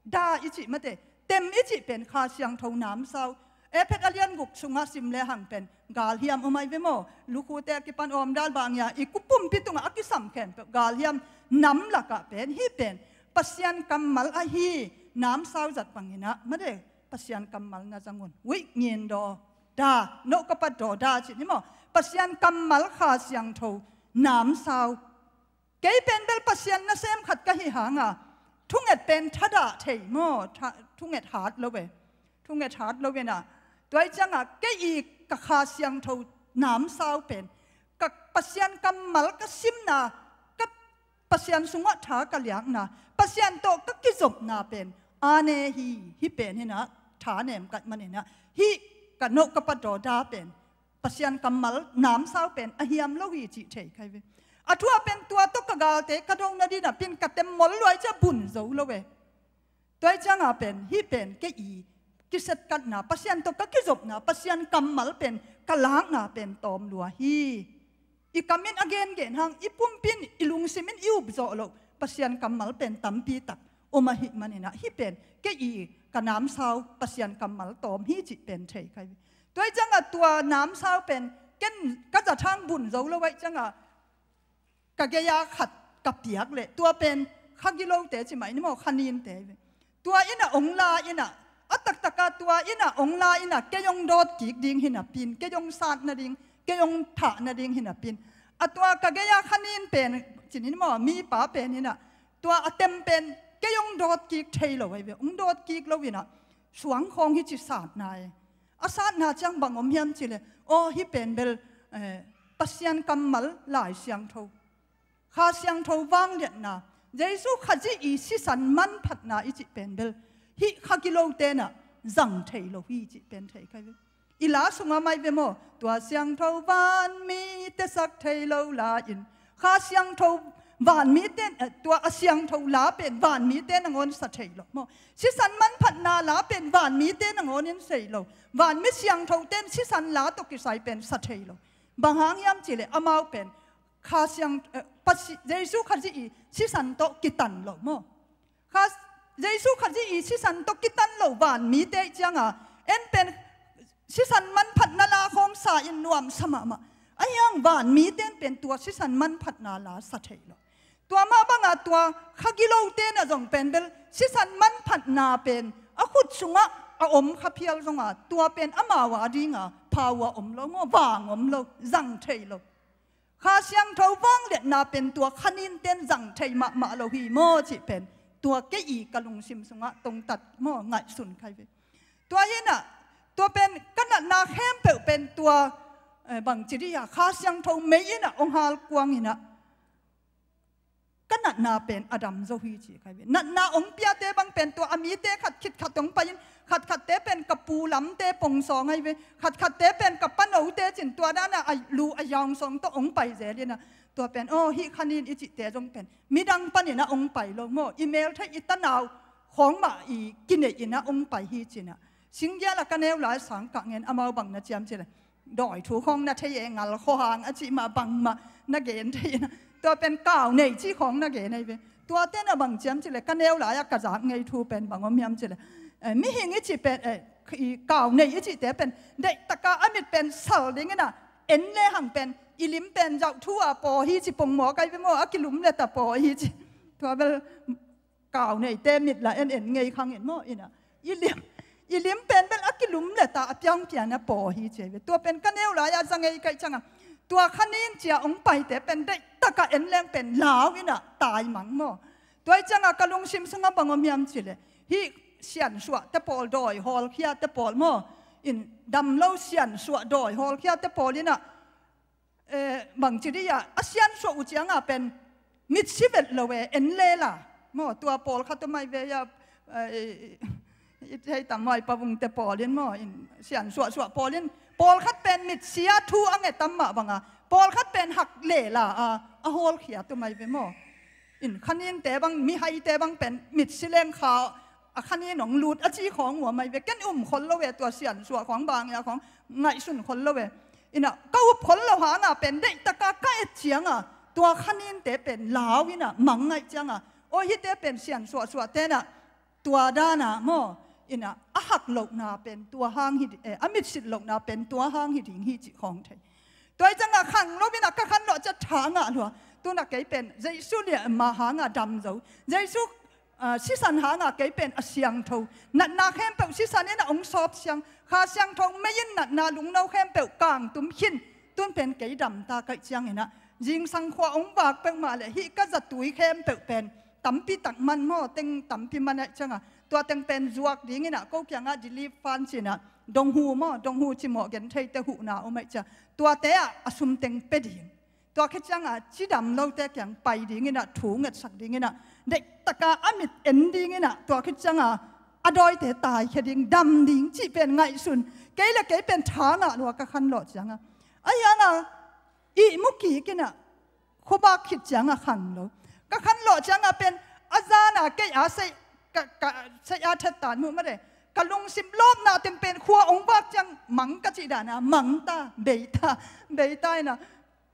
da i cih mate, tem i cih pen Kha Siangtho namsau. Efesa a lian guk sungah sim le hang pen galhiam om ai ve maw. Lukhute a kipan awmdal bang ia i kupumpi tungah a kisam khempeuh galhiam nam lakah pen hih pen Pasian kammal ahi namsau zat bang inah mate, Pasian kammal na zang un. Huih Ngindo da, no ka pat daw da cih ni maw. Pasian kammal Kha Siangtho namsau. Kei pen bel Pasian nasem khat ka hi hanga thunget pen thadah thei maw, tha, thunget hat lo e. Thunget hat lo inah, tua i ciangah kei i ka Kha Siangtho namsau pen ka Pasian kammal ka simna, ka Pasian sungah tha ka liakna, Pasian tawh ka kizopna pen a ne hi, hih pen hinah tha nem kat man inah hih ka no ka pat daw da pen Pasian kammal namsau pen a hiam lo hi cih thei kai ve. A thu a pen tua tawh ka galte ka do nadih napin ka tem mawl luai cia bun zo lo e. Tua i ciangah pen hih pen kei i kisetkatna, Pasian tawh ka kizopna, Pasian kammal pen ka lakna pen tawm lua hi. I kam in a gengen hang, i pumpi in, i lungsim in i upzawh loh Pasian kammal pen tampi tak om ahih man inah hih pen kei i ka namsau Pasian kammal tawm hi cih pen thei kai ve. Tua i ciangah tua namsau pen ken ka zat hang bun zo lo aih ciangah ka gei-a khat ka piak leh tua pen kha gilote ci mah in maw, kha ninte ve. Tua inah ong la inah, a taktaka tua inah ong la inah kei ong dawt kik ding hi napin, kei ong sat nading, kei ong thah nading hi napin, a tua ka gei-a kha nin pen cin in maw, mipa pen inah tua a tem pen kei ong dawt kik thei lo ai ve. Ong dawt kik lo inah suang khawng hi ci satna e. A satna ciang bang om hiam cileh, aw hih pen bel, eh, Pasian kammal Lai Siangtho, Kha Siangtho vangliatna, Jesu Khazih i sisan manphatna i cih pen bel hih kha gilote nah zang thei lo hi cih pen thei kai ve. I la sungah mai ve maw, tua siangtho van mite sak thei lo la-in Kha Siangtho Vanmi ten, eh, tua a siangtho la pen vanmi ten a ngawn sa thei lo maw. Sisan manphatna la pen vanmi ten a ngawn in sei lo. Vanmi siangtho ten sisan la tawh kisai pen sa thei lo. Bang hang hiam cih leh amau pen Kha Siang, eh, Pasi-, Jesu Khazih i sisan tawh kitan lo maw. Kha, Jesu Khazih i sisan tawh kitan lo vanmi te i cianga en pen sisan manphatna la khawng sa in nuam sa mahmah. A hiang vanmi ten pen tua sisan manphatna la sa thei lo. Tua mah banga tua kha gilo ten a zong pen bel sisan manphatna pen a khut sungah a om kha phial zonga tua pen amau a dinga phau a om lo maw, vang om lo, zang thei lo. Kha Siangtho vangliatna pen tua kha nin ten zang thei mahmah lo hi maw cih pen tua kei i ka lungsim sungah tongtat maw ngaihsun khai ve. Tua hinah tua pen ka natna khempeuh pen tua, eh, bangci dih a Kha Siangtho mei inah ong hal kuang inah ka natna pen a dam zo hi ci khai ve. Natna ong piate bang pen tua a mite khat khit khat ong pai in khatkhatte pen ka pu lamte pong sawng ahi ve. Khatkhatte pen ka panote cin tua dana a lu a yaung sawng tawh ong pai zel inah tua pen aw hih kha nin i cihte zong pen midang panin a ong pai lo maw. I mel thei i tanau khawng mah i kinei inah ong pai hi cinah. Singgial a ka neu lai sang kah ngen amau bang na ciam ci le dawi thu khawng na thei e, ngal khuahang a cih mah bangmah na gen thei inah tua pen kau nei cih khawng na gen ahi ve. Tua ten a bang ciam ci le ka neu lai a ka zak ngei thu pen bang om hiam ci le, eh, mihing i cih pen, eh, i kau nei i cihte pen deihtaka a mit pen sal ding inah en le hang pen i lim pen zauh thu a paw hi ci pong maw kai ve maw a kilum le ta paw hi ci. Tua bel kau neite mit la en en ngei khang in maw inah i lim, i lim pen bel a kilum le ta a piang pian a paw hi ci ve. Tua pen ka neu lai a za ngei kai canga tua kha nin cia ong paite pen deihtaka en leng pen lau inah tai mang maw. Tua i canga ka lungsim sungah bang om hiam ci le hih siansuah te pawl dawi hawlkhia te pawl maw in dam lo siansuah dawi hawlkhia te pawl inah, eh, bangci dih a a siansuah uh cianga pen mitsi vet lo e en lela maw tua pawlkhat uh mai ve a, eh, i thei tam mai pavungte pawlin maw in siansuahsuah pawlin pawlkhat pen mitsi a thu a nge tam mah banga pawlkhat pen hak lela a a hawlkhia tu mai ve maw. In kha ninte bang mihaite bang pen mitsi leng kha a kha nin ong lut a ci khawng uh a mai ve ken um khol lo e tua siansuah khawng bangia khawng ngaihsun khol lo e. Inah ka up khol lo hanga pen deihtaka ka et cianga tua kha ninte pen lau inah mang ngaih cianga aw hite pen siansuahsuah tenah tua dana maw inah a hak lohna pen tua hang hi, eh, a mitsit lohna pen tua hang hi ding hi cih khawng thei. Tua i canga khang lo inah ka khan lawh cia tha ngah lua. Tuna kei pen Jesu liah ma hanga dam zo. Jesu, ah, sisan hanga kei pen a siangtho. Natna khempeuh sisan inah ong sawp siang. Kha Siangtho mei in natna lungno khempeuh kang tum khin. Tun pen kei dam ta kaih ciang inah zingsang khua ong vak peuhmah le hih ka zatui khempeuh pen tampi tak man maw teng tampi man aih cianga tua teng pen zuak ding inah ko kiangah dilip fan cinah donghu maw donghu cimawh gen theite huhna om aih cia tuate ah a sum teng pe ding. Tua khit cianga cidam lote kiang pai ding inah thu ngetsak ding inah deihtaka a mit en ding inah tua khit cianga a dawite taikhia ding dam ding cih pen ngaihsun kei le kei pen tha ngah lua ka khan lawh cianga a hianga ihmu kik inah khuabak khit cianga khang lo. Ka khan lawh cianga pen a zana kei a sei ka, ka sei a thet tan muh mare ka lungsim lawpna teng pen khua ong vak ciang mang ka cih dana mang ta bei ta bei ta inah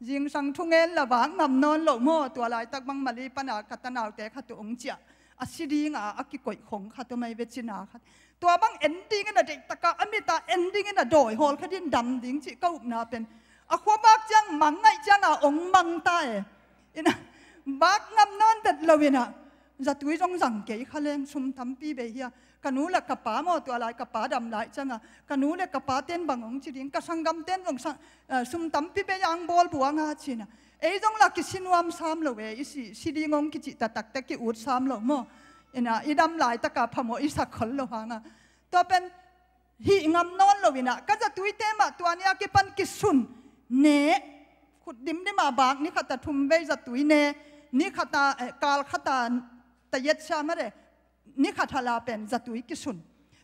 zingsang thungen la vak ngam nawn lo maw tua laitak bang Mali pana ka tanaute khat uh ong ciah a si dinga a kikoih khong khat uh mai ve cina khat. Tua bang en ding inah deihtaka a mita en ding inah dawi hawlkhia ding dam ding cih ka upna pen a khua vak ciang mang ngaih cianga ong mang ta e. Inah vak ngam nawn bet lo inah zatui zong zang kei kha leng sum tampi bei hia. Ka nu le ka pa maw tua lai ka pa dam lai cianga ka nu le ka pa ten bang ong ci ding ka sanggam ten zong sang, eh, sum tampi bei ang bawl buanga cinah ei zong la kisi nuam sam lo e i si, si ding ong kicih taktakte ki ut sam lo maw. Inah i dam laitaka phamawh i sak khol lo hanga tua pen hih ngam nawn lo inah ka zatuite mah tua nia kipan kisun ne khut dimdima bak ni khata thum vei zatui ne ni khata, eh, kal khata ta yet sia mare ni khat hala pen zatui kisun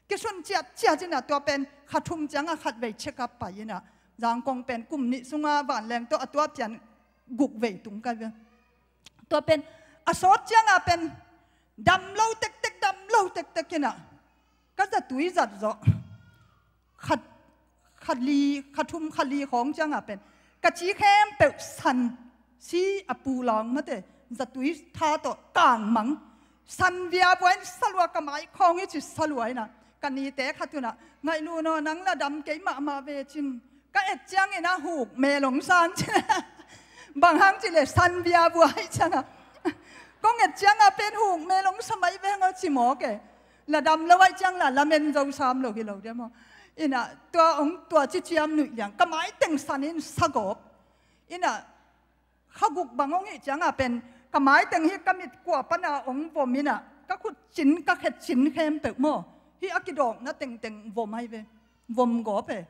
kisun ciat ciat inah tua pen kha thum cianga khat vei check up pai inah Zangkong pen kum nih sunga vanleng tawh a tua pian guk vei tung ka ve. Tua pen a sawt ciangah pen dam lo tektek, dam lo tektek inah ka zatui zat zawh. Khat, khat li, khat thum, khat li khawng ciangah pen ka ci khempeuh san, si a pu lawng mate, zatui tha tawh kangmang. San viavua in salua ka mai khawng hi ci salua inah ka nite khat unah, ngaihlu naw, nang la dam kei mahmah ve cin, ka et ciangin a huk mel hong sang ci. Bang hang ci le san viavua hi ciangah kong et ciangah pen huk mel hong sa mai veng aw ci mawk e. La dam lo aih ciang la lamen zo sam lo hi lo dia maw? Inah tua hong tua ci ciam nuih liang ka maiteng san in sa gawp. Inah kha guk bang hong hih ciangah pen ka maiteng hi ka mit kua pana hong vom inah ka khut cin, ka khet cin khempeuh maw, hih a kidawkna tengteng vom ai ve. Vom gawp e.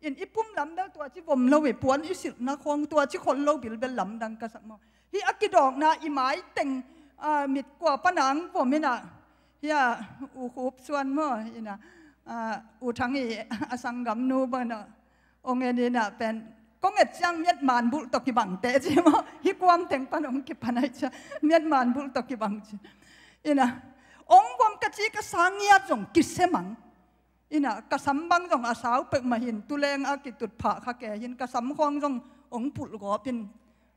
In i pum lam bel tua ci vom lo e, puan i silhna khawng tua ci khol lo bilbel lamdang ka sak maw? Hih a kidawkna i maiteng, ah, mit kua pana hong vom inah, hia, U Khup Suan maw, inah, ah, U Thang i a sanggamnu bang inah hong en inah pen kong et ciang miat man bulh tawh kibang teh ci maw? Hih kuam teng pan hong kipan aih ciang miat man bulh tawh kibang ci. Inah hong vom ka ci ka sa ngiat zong kisia mang. Inah ka sam bang zong a sau peuhmah hin, tuleng a kitut phah kha kei hin, ka sam khawng zong hong pulh gawp in,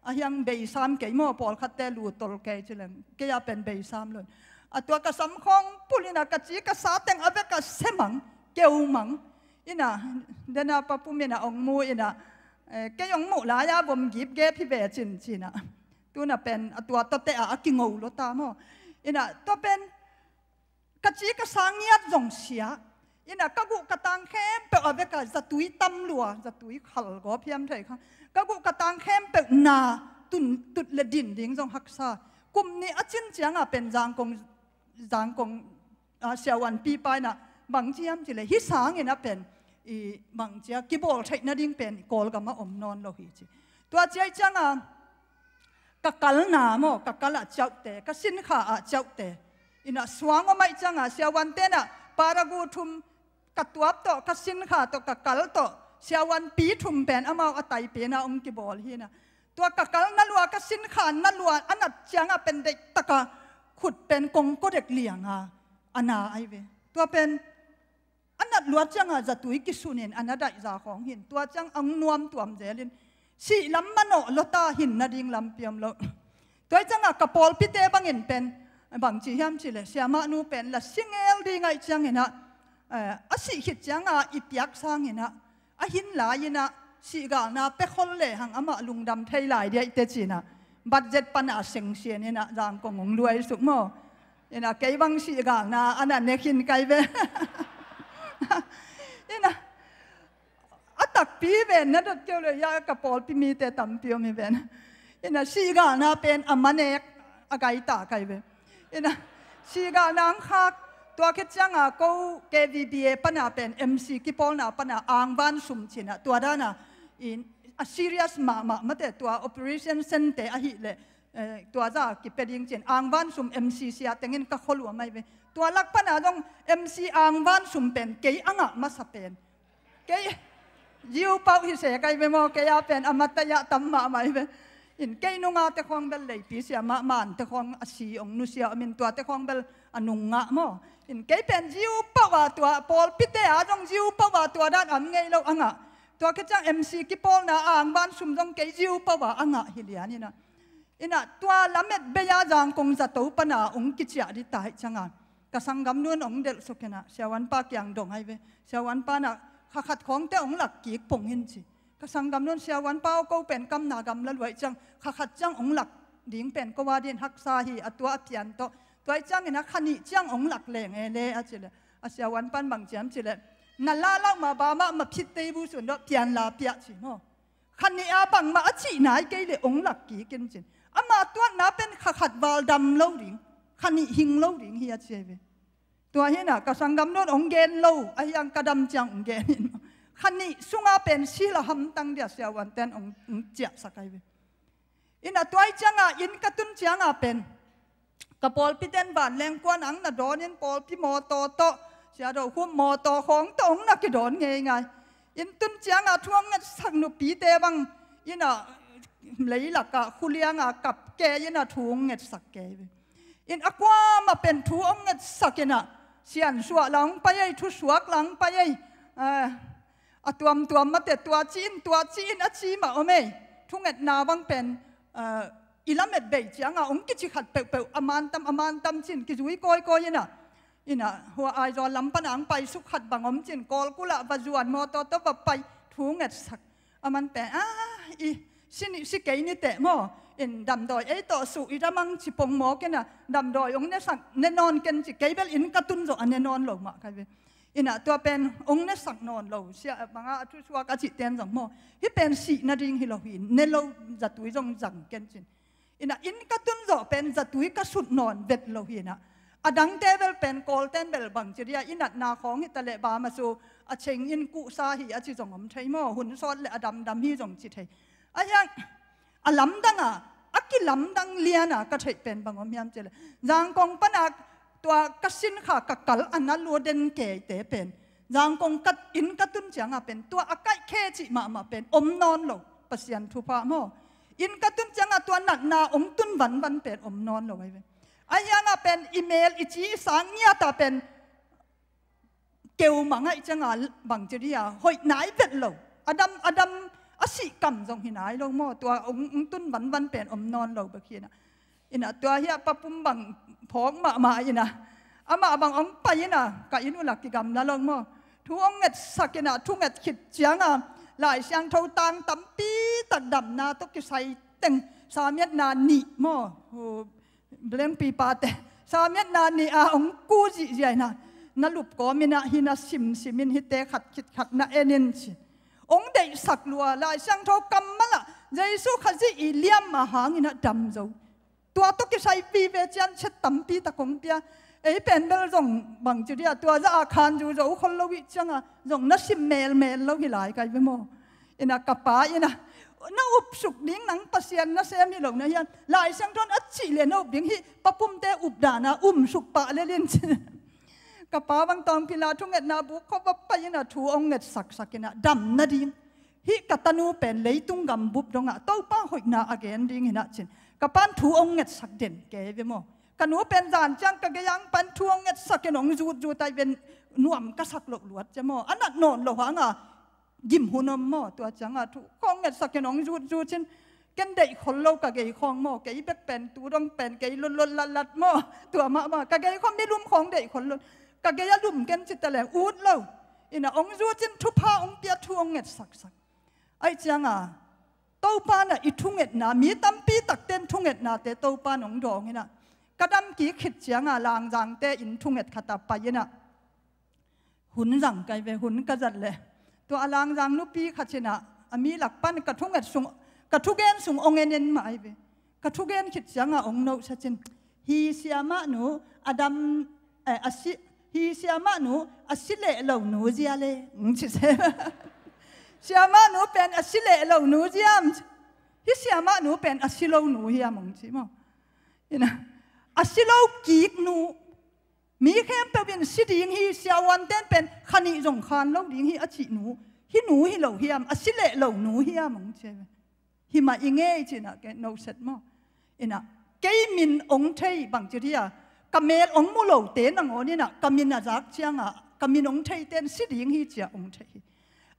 a hiang beisam kei maw, pawlkhatte lu tol kei ci leng, kei a pen beisam lo in. A tua ka sam khawng pulh inah ka ci ka sa teng a vek a sia mang, keu mang. Inah dena pa pum inah hong mu inah, eh, kei hong muh lai-a vom gipgep hi ve cin ci inah. Tuna pen a tua tawte a a kingo lo ta maw? Inah tua pen ka ci ka sa ngiat zong sia. Inah ka guh ka tang khempeuh a vek a zatui tam lua, zatui khal gawp hiam thei kha. Ka guh ka tang khempeuh na tun, tut le din ding zong haksa. Kum nih a cin ciangah pen Zangkong, Zangkong, ah, siavuanpi pa inah bang ci hiam ci le, hih sang inah pen i bang ci a kibawl theih nading pen Kawlgam ah om nawn lo hi ci. Tua ci aih ciangah ka kalna maw, ka kal ah ciauhte, ka sinkha ah ciauhte. Inah suang om aih ciangah siavuante inah paragu thum, ka tuap tawh, ka sinkha tawh, ka kal tawh, siavuanpi thum pen amau a taipih inah hong kibawl hi inah. Tua ka kal na lua, ka sinkha na lua a nat ciangah pen deih taka khut pen kongkaw dek lianga a na ai ve. Tua pen a nat luat ciangah zatui kisunin a na daihza khawng hin, tua ciang ang nuam tuam zelin sih lam manawh lawta hin nading lampi om lo. Tua hi ciangah ka pawlpite bangin pen bang ci hiam ci le, siamahnu pen la singel ding aih cianginah, eh, a sih khit ciangah i piak sanginah a hin lai inah sihgalna pia khol lehang amah lungdam thei lai diaih te cinah, budget pana sengsian inah Zangkong hong luai suk maw? Inah kei bang sihgalna a na ne khin kai ve. Inah a takpi ven na dot keu le, ia ka pawlpi mite tampi om hi ven. Inah sihgalna pen a manek a gaita kai ve. Inah sihgalna ang khak, tua khit ciangah ko K V B A pana pen M C kipawlna pana angvan sum cinah tua dana in a serious mahmah mate, tua operation sente ahih leh, eh, tua za kipia ding cin angvan sum M C sia tengin ka khol uh a mai ve. Tua lak pana zong M C angvan sum pen kei a ngah masa pen. Kei ziu pauh hi se kai ve maw, kei a pen a mataih ah tam mahmah hi ve. In kei nunga te khawng bel leipi sia mahmah te khawng a si ong nusia om in tua te khawng bel a nung ngah maw? In kei pen ziu pauh a tua pawlpite a zong ziu pauh a tua dan am ngei lo a ngah. Tua khit ciang M C kipawlna a angvan sum zong kei ziu pauh a a ngah hi lian inah. Inah tua lamet bei-a Zangkong zato pana ong kiciah dih ta hi ciangah ka sanggamnu in ong delh suk inah siavuanpa kiang dong ai ve. Siavuanpa inah kha khat khawngte ong lak kik pong in ci. Ka sanggamnu in siavuanpa aw ko pen kamna gamla luai ciang kha khat ciang ong lak ding pen ko a din haksa hi a tua a pian tawh. Tua hi ciangin a kha nih ciang ong lak leng e le a ci le. A siavuanpa in bang ciam ci le. Na la lauh ma ba mah ma phit tei bu sun dawh pian la piah ci maw? Kha nih a bangmah a cih nai kei le ong lak kik in cin. Ama tuatna pen kha khat val dam lo ding, kha nih hing lo ding hi a ci ai ve. Tua hi inah ka sanggamnu in ong gen lo, a hiang ka dam ciang ong gen in. Kha nih sunga pen sil a hamtang dia siavuanten ong, ong ciahsak ai ve. Inah tua hi ciangah inn ka tun ciangah pen ka pawlpiten vanleng kuan ang na dawnin pawlpi mawtaw tawh, Sia Do Khum mawtaw khawng tawh ong na kidawn ngeingai. Inn tun ciangah thu ong ngetsak nupite bang inah leilakah khulianga kap kei in a thu hong ngetsak kei ve. In a kuamah pen thu hong ngetsak in a siansuah la hong pai ei, thusuak la hong pai ei. A tuamtuam mate tua ci in, tua ci in a ci mah om ei. Thungetna bang pen i lamet bei cianga hong kici khat peuhpeuh a mantam, a mantam cin kizui kawikawi in a. In a hua Aizawl lam pana hong paisuk khat bang om cin, Kawlkul ah va zuan, mawtaw tawh va pai, thu ngetsak. A man pen a i si ni, si kei ni teh maw. In damdawi ei tawh suh i damang ci pongmawk in a damdawi hong nesak, ne nawn ken ci, kei bel inn ka tun zawh a ne nawn lo mah kai ve. In a tua pen hong nesak nawn lo, sia banga a thusuak a cihten zong maw, hih pen sih nading hi lo hi, ne lo zatui zong zang ken cin. In a inn ka tun zawh pen zatui ka sut nawn vet lo hi in a. A dangte bel pen Kawlten bel bang ci dia, i natna khawng hi ta leh bamasu a cheng in kuhsa hi a ci zong om thei maw, hun sawt le a damdam hi zong ci thei. A hiang a lamdanga a kilamdang liana ka theih pen bang om hiam ci leh, Zangkong pana tua ka sin kha ka kal a na lua den keite pen Zangkong ka inn ka tun cianga pen tua a kaih khe cih mahmah pen om nawn lo. Pasian thupha maw. Inn ka tun cianga tua natna hong tun vanvan pen om nawn lo ai ve. A hianga pen i mel i ci i sang ngiata pen keu mah ngaih cianga bang ci dia hoih nai vet lo. A dam, a dam a sih kam zong hi nai lo maw. Tua hong, hong tun vanvan pen om nawn lo bek hi in a. In a tua hiah papum bang phawk mahmah in a, amah bang hong pai in a, ka inn uh la kigamla lo maw. Thu hong ngetsak in a, thunget khit cianga Lai Siangtho tang tampi tak damna tawh kisai teng, samiatna nih maw, hu, Blengpi pate samiatna nih a hong ku zihziah in a, na lupkawm in a hih na simsim in, hihte khat khit khat na en in ci. Hong deihsak lua, Lai Siangtho kammal ah Jesu Khazih i liamma hangin a dam zo. Tua tawh kisai vive cian chet tampi tak hong pia. Ei pen bel zong bang ci dia tua zah a khanzu zo khol lo ih cianga zong na sim melmel lo hi lai kai ve maw. In a ka pa in a, na upsuk ding nang Pasian nasem hi lo na hiam, Lai Siangtho in a cih le na up ding hi, papumte updana umsuk pah lel in ci. Ka pa bang tawng pila thungetna buk khawp a pai in a thu hong ngetsaksak in a dam nading. Hih ka tanu pen leitung gam bup dongah Topa hoihna a gen ding hi na cin, ka pan thu hong ngetsak den kei ve maw. Ka nu pen zan ciang ka gei ang pan thu hong ngetsak in hong zutzut ai ven, nuam ka sak loh luat cia maw. A nat nawn lo hanga gim hun om maw. Tua cianga thu hong ngetsak in hong zutzut cin, ken deih khol lo ka gei khawng maw. Kei bek pen tu dong pen kei lutlot latlat maw. Tua mahmah ka gei khawng mi lum khawng deih khol lo. Ka gei a lum ken ci ta leng ut lo. In a hong zut cin thupha hong pia thu hong ngetsaksak. Aih cianga Topa na i thungetna, mi tampi takten thungetnate Topa nong dawng in a, ka dam kik khit cianga Langzangte in thunget khat a pai in a, hun zang kai ve, hun ka zat leh tua a Langzang nupi khat in a, a mi lak pan ka thunget sung, ka thugen sung hong en en mah ai ve. Ka thugen khit cianga hong nohsa cin, hi siamahnu a dam, eh, a si, hi siamahnu a si leh lo nu zia le, ng ci se. Siamahnu pen a si leh lo nu ziam. Hi siamahnu pen a si lo nu hiam hong ci maw. Ina, a si lo kik nu. Mi khempeuh in si ding hi, siavuanten pen kha nih zong khan lo ding hi a cih nu. Hi nu hi lo hiam, a si leh lo nu hiam hong ci ve. Hi mah i ngei cinah kei noset maw. Inah kei min ong thei bangci dia, ka mel ong mu lote nangawn inah ka min a zak ciangah ka min ong theiten si ding hi cia ong thei hi.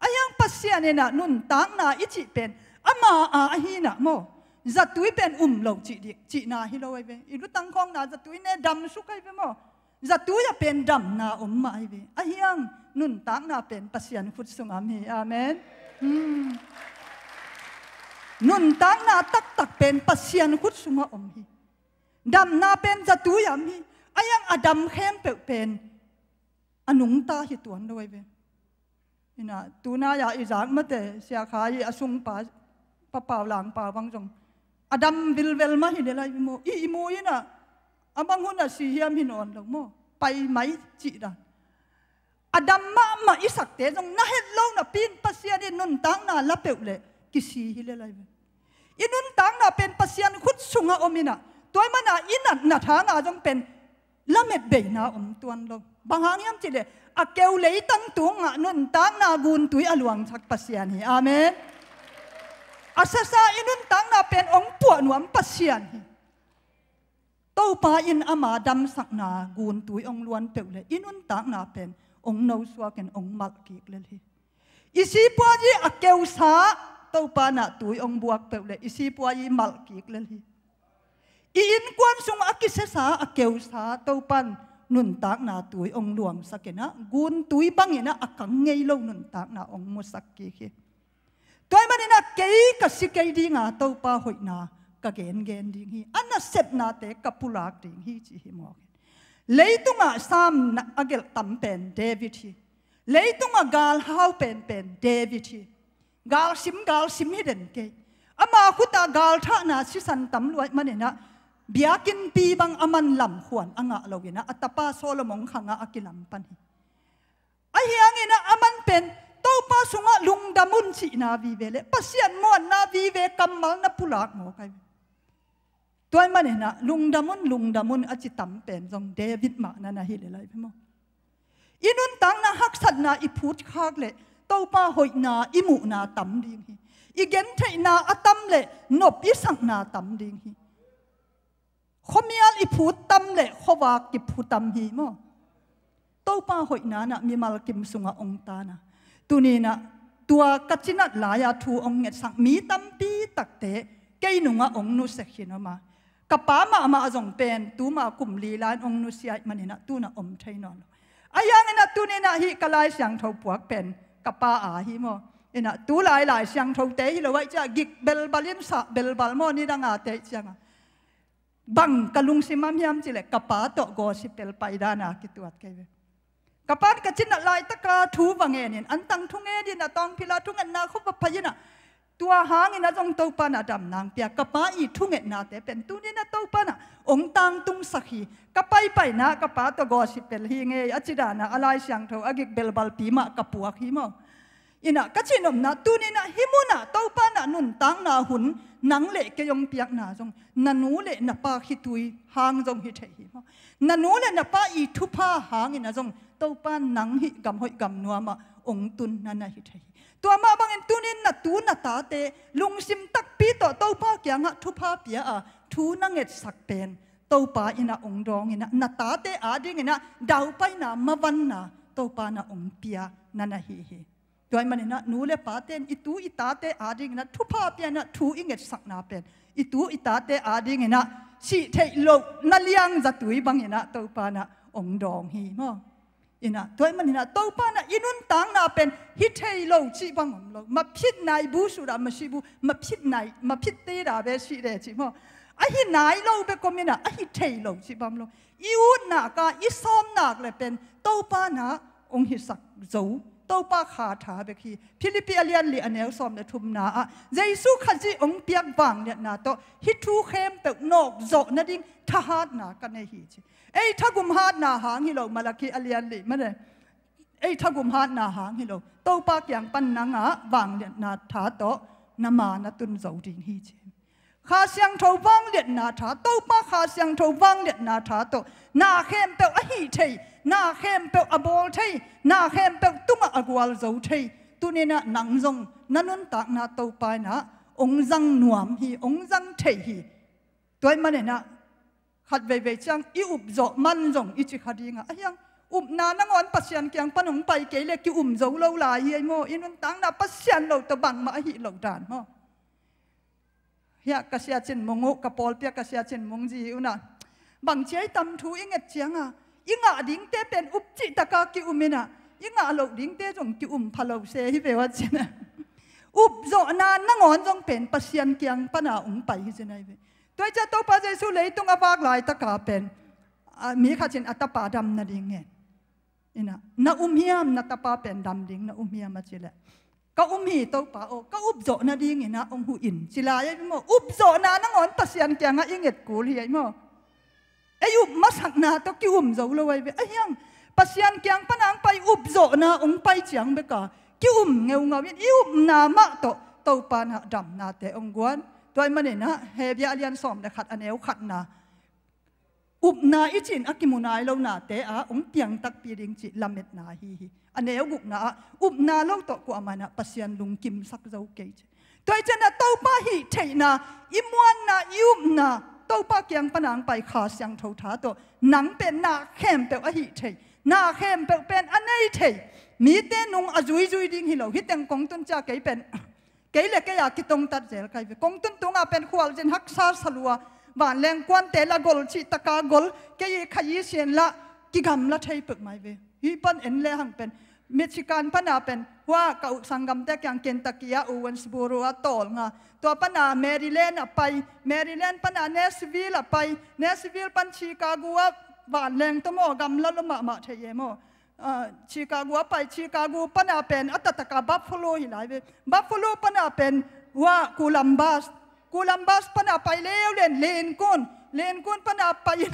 A hiang Pasian inah nuntakna i cih pen ama a ahi inah maw. Zatui pen um lo cih dik cihna hi lo ai ve. I lutang khawngna zatui ne damsuk ai ve maw. Zatui a pen damna om mah hi ve. A hiang nuntakna pen Pasian khut sungah om hi. Amen. Hmm. Nuntakna taktak pen Pasian khut sungah om hi. Damna pen zatui ah om hi. A hiang a dam khempeuh pen a nungta hi tuan lo ai ve. Inah tunai-ah i zak mate siakha i a sungpa papau langpau bang zong a dam vilvel mah hi le lai i mu, i, i mu inah a bang hunah si hiam hi nawn lo maw. Pai mai cih dan. A dam mahmah i sakte zong na het lo napi in Pasian in nuntakna la peuh leh kisi hi le lai ve. I nuntakna pen Pasian khut sungah om inah tua i manah i natna thanga zong pen lamet beina om tuan lo. Bang hang hiam cihleh a keu leitang tungah nuntakna guntui a luangsak Pasian hi. Amen. A sasa i nuntakna pen hong puah nuam Pasian hi. Topa in ama damsakna guntui hong luan peuh le i nuntakna pen hong nosuakin hong malh kik lel hi. I sipuazi a keusa Topa na tui hong buak peuh le i sipuazi malh kik lel hi. I innkuan sung a kisesa a keusa Topan nuntakna tui hong luangsakin ah guntui bangin ah a kang ngei lo nuntakna hong musak kik hi. Tua ahih manin ah kei ka si kei dinga Topa hoihna ka gengen ding hi. A nasepnate ka pulak ding hi ci hi mawk hi. Leitungah Sam a gelh tam pen David hi. Leitungah galhau penpen David hi. Galsim galsim hi den kei. Ama khutah galthahna sisan tam lua ahih manin ah biakinnpi bang a man lamkhuan a ngah loin ah a tapa Solomon khangah a kilam pan hi. Ahi hangin ah a man pen Topa sungah lungdam un cihna vive le Pasian muanna vive kammal na pulak mawk ahi. Tua ahih manin ah lungdam un, lungdam un a ci tam pen zong David mah na na hi lel ahi ve maw? I nuntakna haksatna i phutkhak le Topa hoihna i muhna tam ding hi. I gentheihna a tam le nop i sakna tam ding hi. Khuamial i phut tam le khuavak kiphu tam hi maw? Topa hoihna in ah mimal kim sungah hong tan a. Tuni in ah tua ka cinat lai-a thu hong ngetsak mi tampi takte kei nungah hong nusia khin om a. Ka pa mahmah zong pen tuma kum li lai-in hong nusia ahih manin ah tu-in ah om thei nawn lo. Ahi hangin ah tuni in ah hih ka Lai Siangtho puak pen ka pa aa hi maw? In ah tu lai Lai Siangthote hi lo ahih ciang gik belbal in sah belbal maw, nidang a teh ciangin bang ka lungsim a om hiam cih leh ka pa tawh gospel pai dan a kituat kei ve. Ka pa in ka cinat laitaka thu va ngenin, antang thungen in, a tawngphila thungetna khua va phai in ah, tua hangin ah zong Topa in ah damna hong pia. Ka pa i thungetnate pen tuni in ah Topa in ah hong tangtungsak hi. Ka paipaina ka pa tawh gospel hi ngei a ci dan a, a Lai Siangtho a gik belbalpi mah ka puak hi maw? In ah ka cihnopna tuni in ah hih munah Topa in ah nuntakna hun nang le kei hong piakna zong na nu le na pa khitui hang zong hi thei hi maw? Na nu le na pa i thupha hangin ah zong Topa in nang hih gam hoih gam nuamah hong tun na na hi thei hi. Tua mah bangin tuni in na tu na tate lungsim takpi tawh Topa kiangah thupha pia a thu na ngetsak pen Topa in ah hong dawngin ah na tate adingin ah daupaina mavanna Topa in ah hong pia na na hi hi. Tua ahih manin ah nu le pate in i tu i tate adingin ah thupha pia in ah thu i ngetsakna pen i tu i tate adingin ah sih theih loh na liang zatui bangin ah Topa in ah hong dawng hi maw? In ah tua ahih manin ah Topa in ah i nuntakna pen hi thei lo cih bang om lo. Mapitna i bu sut ah masi bu, mapitna i, mapitte da ve sih de cih maw? A hi nai lo bek om in ah a hi thei lo cih bang om lo. I utnak a i sawmnak le pen Topa in ah hong hisak zo, Topa kha tha bek hi. Philippi a lian li a neu sawm le thumna ah Jesu Khazih hong piak vangliatna tawh hih thu khempeuh nawkzawh nading thahatna ka nei hi ci. Ei thagum hatna hang hi lo, Malakhi a lian li mane. Ei thagum hatna hang hi lo. Topa kiang pan nang ah vangliatna tha tawh na ma na tun zo ding hi ci. Kha Siangtho vangliatna tha, Topa Kha Siangtho vangliatna tha tawh na khempeuh a hih thei, na khempeuh a bawl thei, na khempeuh tungah a gualzo thei. Tuni in ah nang zong na nuntakna Topa in ah hong zang nuam hi, hong zang thei hi. Tua ahih manin ah khat veivei ciang i upzawh man zong i ci kha ding a, ahi hang upna nangawn Pasian kiang pan hong pai kei le ki-um zo lo lai hi ei maw? I nuntakna Pasian lo tawh bangmah a hih loh dan maw? Hiah ka Sia Cin Mung uh, ka pawlpi ah ka Sia Cin Mung zi uh in ah, bang ci a i tam thu i nget ciang a, i ngah dingte pen up cihtaka ki-um in ah, i ngah loh dingte zong ki-um pha lo se hi ve uh a cin a. Upzawhna nangawn zong pen Pasian kiang pan a hong pai hi cin ahi ve. Tua ahih ciang Topa Jesu leitung a vak laitaka pen, a, mi khat in a tapa dam nading ngen in ah, na um hiam, na tapa pen dam ding na um hiam a cih leh, ka um hi Topa aw, ka upzawh nadingin ah hong huh in ci lai ahi maw? Upzawhna nangawn Pasian kiangah i nget kul hi ahi maw? Ei up masakna tawh ki-um zo lo ahi ve. Ahi hang Pasian kiang pan a hong pai upzawhna hong pai ciang bek a ki-um ngeungau in i upna mah tawh Topa in ah damnate hong guan. Tua ahih manin ah Hebru a lian sawm le khat a neu khatna, upna i cih in a kimu nai lo nate ah hong piang takpi ding cih lametna ahi hi. A neu gukna ah upna lo tawh kuamah in ah Pasian lungkimsak zo kei ci. Tua hi ciangin ah Topa hih theihna, i muanna, i upna, Topa kiang pan a hong pai Kha Siangtho tha tawh nang pen na khempeuh a hih theih, na khempeuh pen a nei thei, mite nung a zuizui ding hi lo. Hih teng kong tun ciang kei pen, kei le kei a kitongtat zel ka hi ve. Kong tun tungah pen khualzin haksa sa lua, vanleng kuante la gol cih taka gol, kei i kha i sian la kigamla thei peuhmah hi ve. Hih pan en le hang pen Michigan pan a pen, hua ka u sanggamte kiang Kentucky ah, Owensboro ah tawlnga. Tua pan a Maryland ah pai, Maryland pan a Nashville ah pai, Nashville pan Chicago ah vanleng tawh maw, gamla lua mahmah thei e maw. Ah, Chicago ah pai, Chicago pan a pen a taktak a Buffalo hi lai ve. Buffalo pan a pen, hua Columbus, Columbus pan a pai leuleu in Lincoln, Lincoln pan a pai in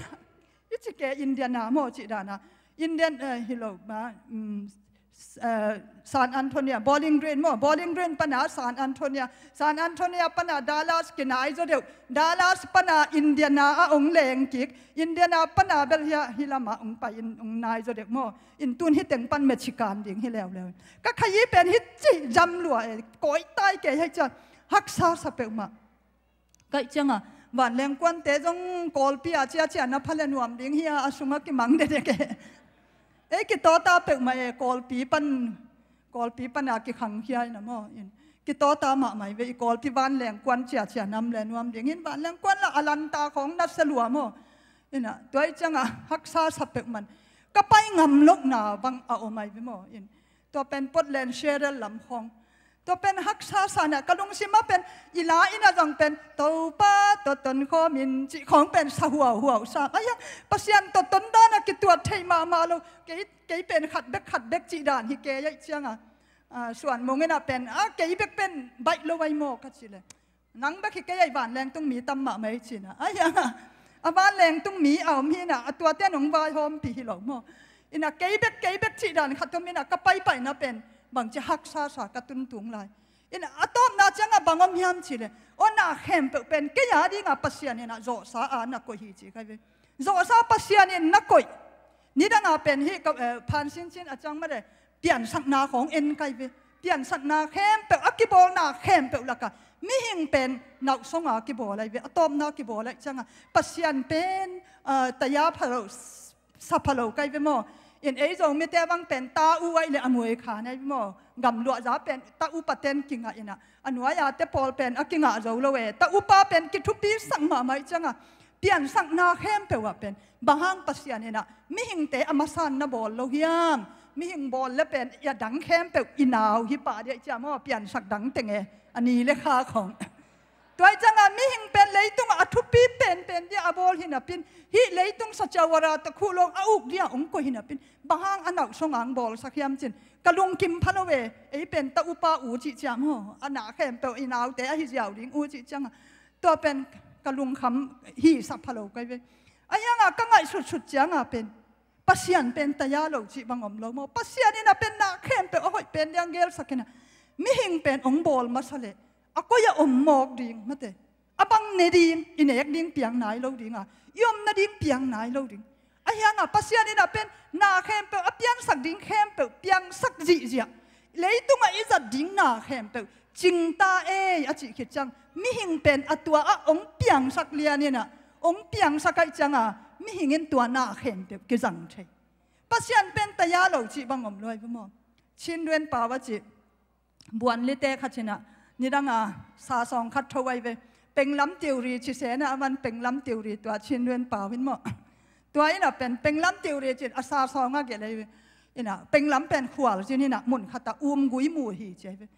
i ci ke Indiana maw cih dan a, Indian, eh, hi lo ma, mm, s-, eh, San Antonio, Bowling Green maw, Bowling Green pan a San Antonio, San Antonio pan a Dallas kinai zaw deuh, Dallas pan a Indiana ah hong leng kik, Indiana pan a bel hia, hih lam ah hong pai in hong nai zaw deuh maw. In tun hih teng pan Michigan ding hi leuleu. Ka kha i pen hih ci zam lua e, kawi tai kei hi ciang, haksa sa peuhmah. Ka hih ciangah vanleng kuante zong Kawlpi ah ciahciah na pha le nuam ding hi a, a sungah kimang dekdek e. Ei kitawta peuhmah e, Kawlpi pan, Kawlpi pan a kikhangkhia in a maw. In kitawta mahmah hi ve, i Kawlpi vanleng kuan ciahciah nam le nuam ding. In vanleng kuan la a lanta khawng na sa lua maw. In a, tua hi ciangah haksa sa peuhmah in ka pai ngam lohna bang a om ahi ve maw. In tua pen Portland Seattle lam khawng. Tua pen haksa sa in a, ka lungsim ah pen i la in a zang pen Topa tawh tonkhawm in cih khawng pen sa huauhuau sam. Ahi hang Pasian tawh ton dan a kituat thei mahmah lo. Kei, kei pen khat bek khat bek cih dan hi kei ahih ciangah, ah, Suan Mung in a pen, ah, kei bek pen baih lo ahi maw ka ci le. Nang bek hi kei ahi, vanleng tung mi tam mahmah hi ci in a. Ahi hang a vanleng tung mi a om hi in a, a tuate in hong vaihawmpih hi lo maw. In a kei bek, kei bek cih dan khat om in a, ka paipaina pen bangci haksa sa ka tuntung lai. In a, a tawpna ciangah bang om hiam cih le, aw, na khempeuh pen kei a dingah Pasian in a zawhsa a na koih hi ci ka hi ve. Zawhsa Pasian in na koih. Nidang a pen hih ka, eh, phan sincin a ciang mah le piansakna khawng en ka hi ve. Piansakna khempeuh, a kibawlna khempeuh lakah mihing pen nauhsong a kibawl ahi ve, a tawpna kibawl ahih ciangah Pasian pen, ah, taya pha lo, sa pha lo ka hi ve maw. In ei Zomite bang pen ta u ahih le a muai khan ahi ve maw. Gamluahza pen ta upa ten kingah in a, a nuai-ate pawl pen a kingah zo lo e. Ta upa pen kithupisak mahmah ahih ciangah piansakna khempeuh ah pen bang hang Pasian in a mihingte a masa in na bawl lo hiam? Mihing bawl le pen a dang khempeuh i nau hi pah ding ahih ciang maw, piansak dang teng e, a ni le kha khawng. Tua ahih ciangah mihing pen leitungah a thupi penpen ding a bawl hi napi in, hih leitung saciawara tawh khuh lo a uk ding a hong koih hi napi in, bang hang a nauhsong a hong bawlsak hiam ci in ka lungkim pha lo e. Ei pen ta upa u cih ciang maw, a na khempeuh i naute ahi ziau ding u cih ciangah, tua pen ka lungkham, hihsak pha lo ka hi ve. Ahi hang a ka ngaihsutsut ciangah pen Pasian pen taya lo cih bang om lo maw. Pasian in a pen na khempeuh a hoih pen ding a gelsak in a, mihing pen hong bawl masa leh a koi a om mawk ding, mate, a bang ne ding, i nek ding piang nai lo ding a, i omna ding piang nai lo ding. Ahi hang a Pasian in a pen na khempeuh, a piansak ding khempeuh piangsak zihziah, leitungah i zat ding na khempeuh cing ta ei a cih khit ciang, mihing pen a tua ah hong piangsak lian in a, hong piangsak ahih ciangah mihing in tua na khempeuh kizang thei. Pasian pen taya lo cih bang om lo ahi ve maw. Chin Luen Pau a cih buanlite khat in a, nidang a sa sawng khat tho ahi ve. Penglam Theory ci se in a, a man Penglam Theory, tua Chin Luen Pau in maw. Tua in a pen Penglam Theory ci in a sa sawng a gelh ahi ve. In a Penglam pen khualzin in a mun khat ah umgui mu hi ci ahi ve.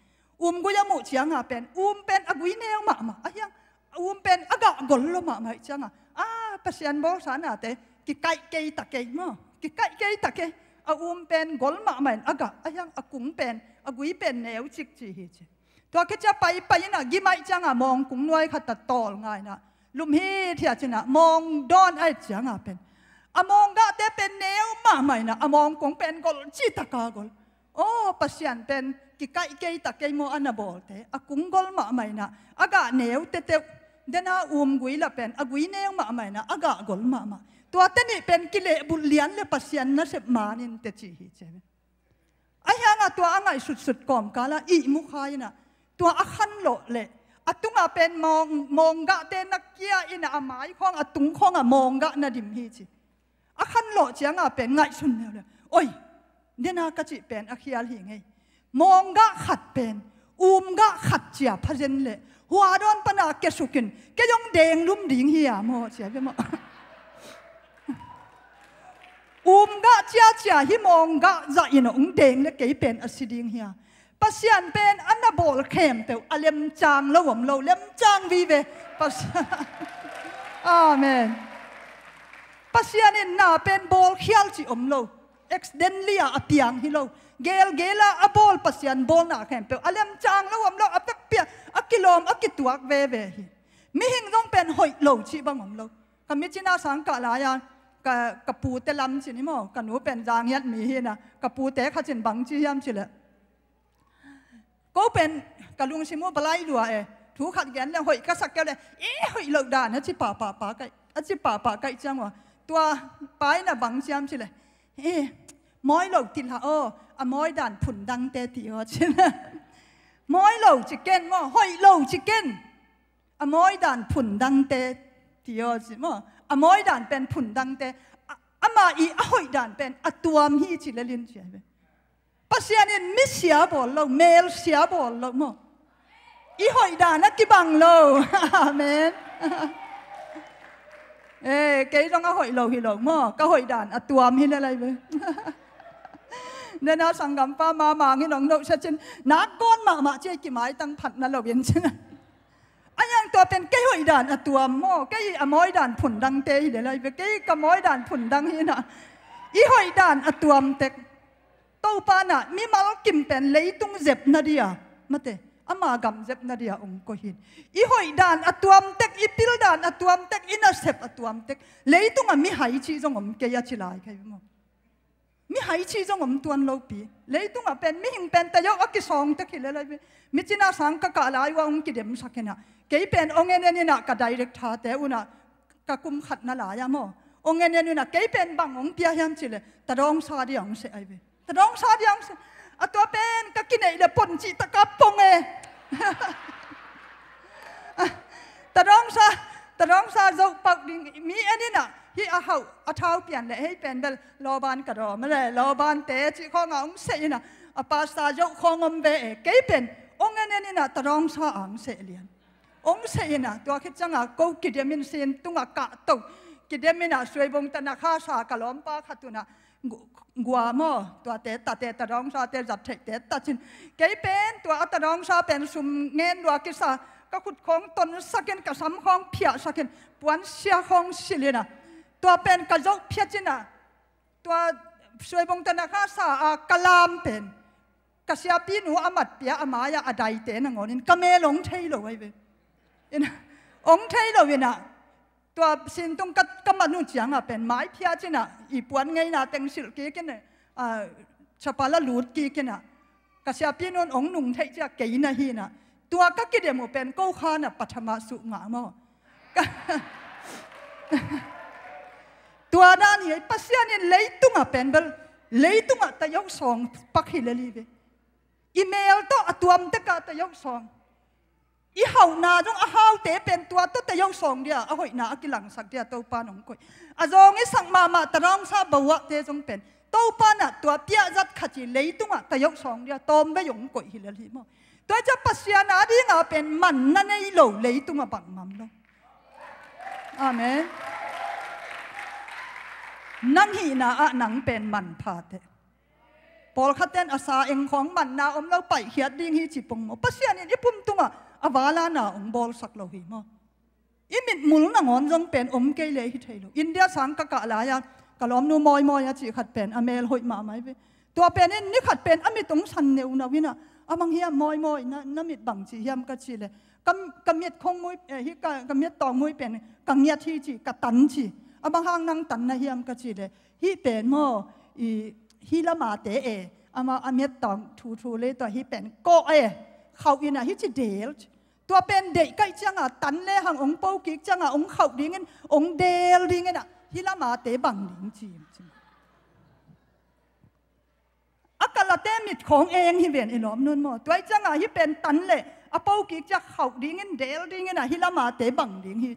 Umgui a muh ciangah pen um pen a gui neu mahmah, ahi hang a um pen a gah gol lo mahmah ahih ciangah, a, Pasian bawlsa nate kikaih kei ta kei maw, kikaih kei ta kei. A um pen gol mahmah in a gah, ahi hang a kung pen, a gui pen neu cikcik hi ci. Tua khit ciang paipai in a gim ahih ciangah mawngkung nuai khat ah tawlnga in a, lum hithiat in a mawng dawn ahih ciangah pen a mawng gahte pen neu mahmah in a, a mawngkung pen gol cih taka gol. Aw, Pasian pen kikaih kei ta kei maw, a na bawlte a kung gol mahmah in a, a gah neu teteuh. Den a umgui lah pen a gui neu mahmah in a, a gah gol mahmah. Tuate nih pen kilehbulh lian le Pasian nasep man in teci hi ci ve. Ahi hang a tua a ngaihsutsut kawmkal ah ihmu kha in a, Tua a khanlawh leh a tungah pen mawng, mawng gahte na kia in a mai khawng a tung khawngah mawng gah na dim hi ci. A khanlawh ciangah pen ngaihsun leuleu. Oi, nena ka cih pen a khial hi ngei. Mawng gah khat pen um gah khat cia phazen leh hua dawn pana kia sukin kei hong deng lum ding hi a maw cia ve maw. Um gah ciacia hi mawng gah zah in hong deng le kei pen a si ding hi a. Pasian pen a na bawl khempeuh a lemcang lo om lo, lemcang vive. Pasian. Amen. Pasian in na pen bawl khial ci om lo. Accidentally a piang hi lo. Gelgela a bawl Pasian bawlna khempeuh a lemcang lo om lo, a pekpia a kilawm a kituak veve hi. Mihing zong pen hoih lo cih bang om lo. Ka micina sang kah lai-a ka, ka pute lam cin hi maw, ka nu pen zangiat mi hi na, ka pute khat cin bang ci hiam cileh, ko pen ka lungsim uh balai lua e, thu khat gen le hoih ka sak keu le, e hoih loh dan a ci pahpah pa kaih, a ci pahpah kaih ciang ua, tua pa in a bang ciam cileh, e mawi lo ti hlah aw, a mawi dan phun dangte ti aw cileh. Mawi lo ci ken maw, hoih lo ci ken. A mawi dan phun dangte ti aw ci maw. A mawi dan pen phun dangte. A, ama i a hoih dan pen a tuam hi ci lelin ci a ve. Pasian in mi sia bawl lo, mel sia bawl lo maw. I hoih dan a kibang lo. Amen. E, kei zong a hoih lo hi lo maw. Ka hoih dan a tuam hi lelai ve. Nena sanggampa mamang hi nong nohsia cin nak gawn mahmah ci a kimaitang phatna lo in cin. A yang tua pen kei hoih dan a tuam maw, kei a mawi dan phun dangte hi lelai ve, kei ka mawi dan phun dang hi na. I hoih dan a tuam tek. Topa na mimal kim pen leitung zepna dia, mate, ama gam zepna dia ong ko hin. I hoih dan a tuam tek, i pil dan a tuam tek, i nasep a tuam tek. Leitung a mihai ci zong om kei a ci lai kai maw. Mihai ci zong om tuan lopi. Leitung a pen mihing pen tayo a kisawng tek hi lelai ve. Micina sang ka kah lai ua ong kidem sakin a. Kei pen ong en en in a ka director te un a ka kum khat na lai a maw. Ong en en in a kei pen bang ong pia hiam cileh. Tadawngsa dia ong seh ai ve. Tadawngsa dia ong seh. A tua pen ka kineih le pon cih taka pong e. Tadawngsa, tadawngsa zoh pak ding mi en in a. Hi a hauh, a thau pian le hei pen bel. Lawban ka dawm le, lawban te cih khawng a ong seh in a. A pastor zoh khawng om ve e. Kei pen, ong en en in a tadawngsa a ong seh lian. Ong seh in a, tua khit ciang a, ko kidem in sin tung a kah to. Kidem in a, suaibong tana kha sa ka lawmpa khat un a. Gu-, gua maw, tua te, ta te, tadawngsa te, zat theih te, ta cin. Kei pen, tua a tadawngsa pen sum ngen lua kisa. Ka khut khawng ton sakin, ka sam khawng phiah sakin. Puan sia khawng silh in a. Tua pen ka zoh phiat in a. Tua suaibong tana kha sa a ka lam pen. Ka siapi nu a mat pia a mai-ah a daite nangawn in ka mel ong thei lo ai ve. In, ong thei lo in a. Tua sin tung ka, ka mat nu ciang a pen mai phiat in a. I puan ngeina teng silh kik in a. A, chapal a lut kik in a. Ka siapi nun ong nung theih ciah kei na hi in a. Tua ka kidem uh pen ko kha na pathama suh ngah maw. Ka, tua dan hi, Pasian in leitung a pen bel, leitung a tayo sawng pak hi lel hi ve. I mel tawh a tuam tek a tayo sawng. I hauhna zong a haute pen tua tawh tayo sawng dia, a hoihna a kilangsak dia, Topa nong koih. A zawng i sak mahmah tadawngsa bawahte zong pen. Topa na tua piahzat khat i leitung a tayo sawng dia, tawm vei ong koih hi lel hi maw. Tua i ciah Pasian a ding a pen man na nei lo leitung a bangmam lo. Amen. Nang hihna ah nang pen manpha teh. Pawlkhat ten a sa eng khawng manna om lo paihkhiat ding hi ci pong maw. Pasian in i pum tungah a vala na ong bawlsak lo hi maw. I mitmul nangawn zong pen om kei le hi thei lo. India sang ka kah lai-a ka lawmnu Mawi Mawi a cih khat pen a mel hoih mahmah hi ve. Tua pen in ni khat pen a mit ong san neunau in a, a bang hiam Mawi Mawi na, na mit bang ci hiam ka cih le. Ka, ka mit khong mui, eh, hi ka, ka mit tawng mui pen ka ngiat hi ci, ka tan ci. A bang hang nang tan na hiam ka cih le. Hih pen maw, i, hih lamate e, ama a mit tawng thu thu le tua hih pen kawh e, khauh in a hih ci del ci. Tua pen deih kaih cianga tan le hang ong po kik cianga ong khauh dingin, ong del dingin a, hih lamate bang ding ci, ci. A ka tate mit khawng eng hi ven i lawm nun maw. Tua i ciangah hih pen tan le a po kik ciah khauh dingin del dingin ah hih lamate bang ding hi.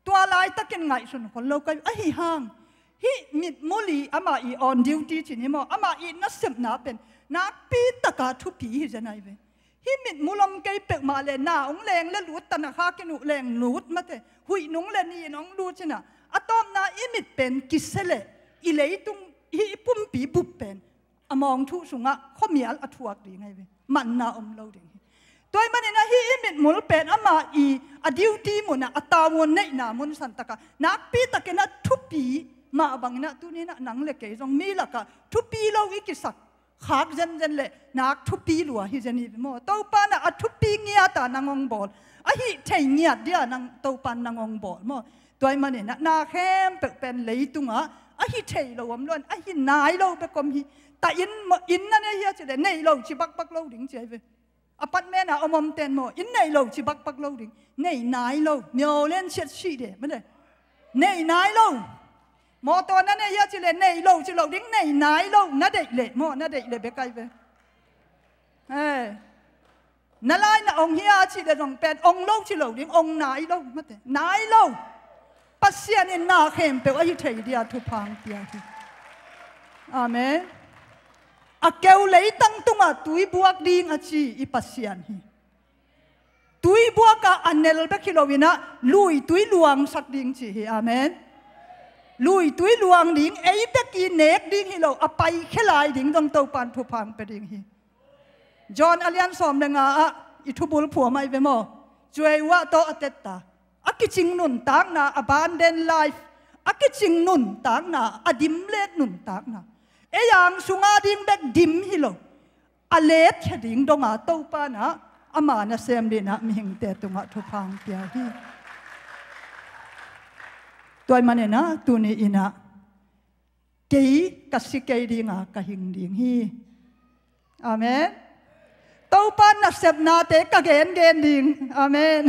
Tua laitakin ngaihsun khol lo ka hi uh. Ahi hang hih mitmul i amah i on duty cin hi maw, amah i nasepna pen nakpi taka thupi hi zen ahi ve. Hih mitmul om kei peuhmah le na hong leng le lut, tan a khakin uh leng lut mate, huih nung le ni in hong lut cin ah, a tawpna i mit pen kisia le i leitung hih i pumpi bup pen a mawngthuh sungah khuamial a thuak ding ahi ve. Manna om lo ding hi. Tua ahih manin ah hih i mitmul pen amah i a duty munah, a tau mun, neihna mun santakah nakpi takin ah thupi mah bangin ah tuni-in ah nang le kei zong mi lakah thupi lo i kisak khak zenzen le nak thupi lua hi zen hi maw. Topa in ah a thupi ngiata nang hong bawl, a hih thei ngiat dia nang, Topa in nang hong bawl maw. Tua ahih manin ah na khempeuh pen leitungah a hi thei lo om lo in, a hi nai lo bek om hi. Ta inn maw, inn na nei hia cih leh nei lo ci bakbak lo ding ci ahi ve. Apartment a om om ten maw, inn nei lo ci bakbak lo ding. Nei nai lo, myo len siat sih de mah de. Nei nai lo. Mawtaw na nei hia cih leh nei lo ci lo ding, nei nai lo, na deih leh maw, na deih leh bek ahi ve. Eh. Na lai na ong hia cih leh zong pen ong lo ci lo ding, ong nai lo mate, nai lo. Pasian in na khempeuh a hi thei dia thupha hong pia hi. Amen. A keu leitang tungah tui buak ding a ci i Pasian hi. Tui buak a a nel bek hi lo in ah lui tui luangsak ding ci hi. Amen. Lui tui luang ding, ei bek i nek ding hi lo, a paikhia lai ding zong Topa in thupha hong pia ding hi. John a lian sawm le nga ah i thubul phuam ahi ve maw. Cuai uh ah tawh a tetta, a kicing nuntakna, abundant life, a kicing nuntakna, a dim let nuntakna, ei ang sunga ding bek dim hi lo, a letkhia ding donga Topa in ah ama nasem dingin ah mihingte tungah thupha hong pia hi. Tua ahih manin ah tuni-in ah kei ka si kei dinga ka hing ding hi. Amen. Topa nasepnate ka gengen ding. Amen.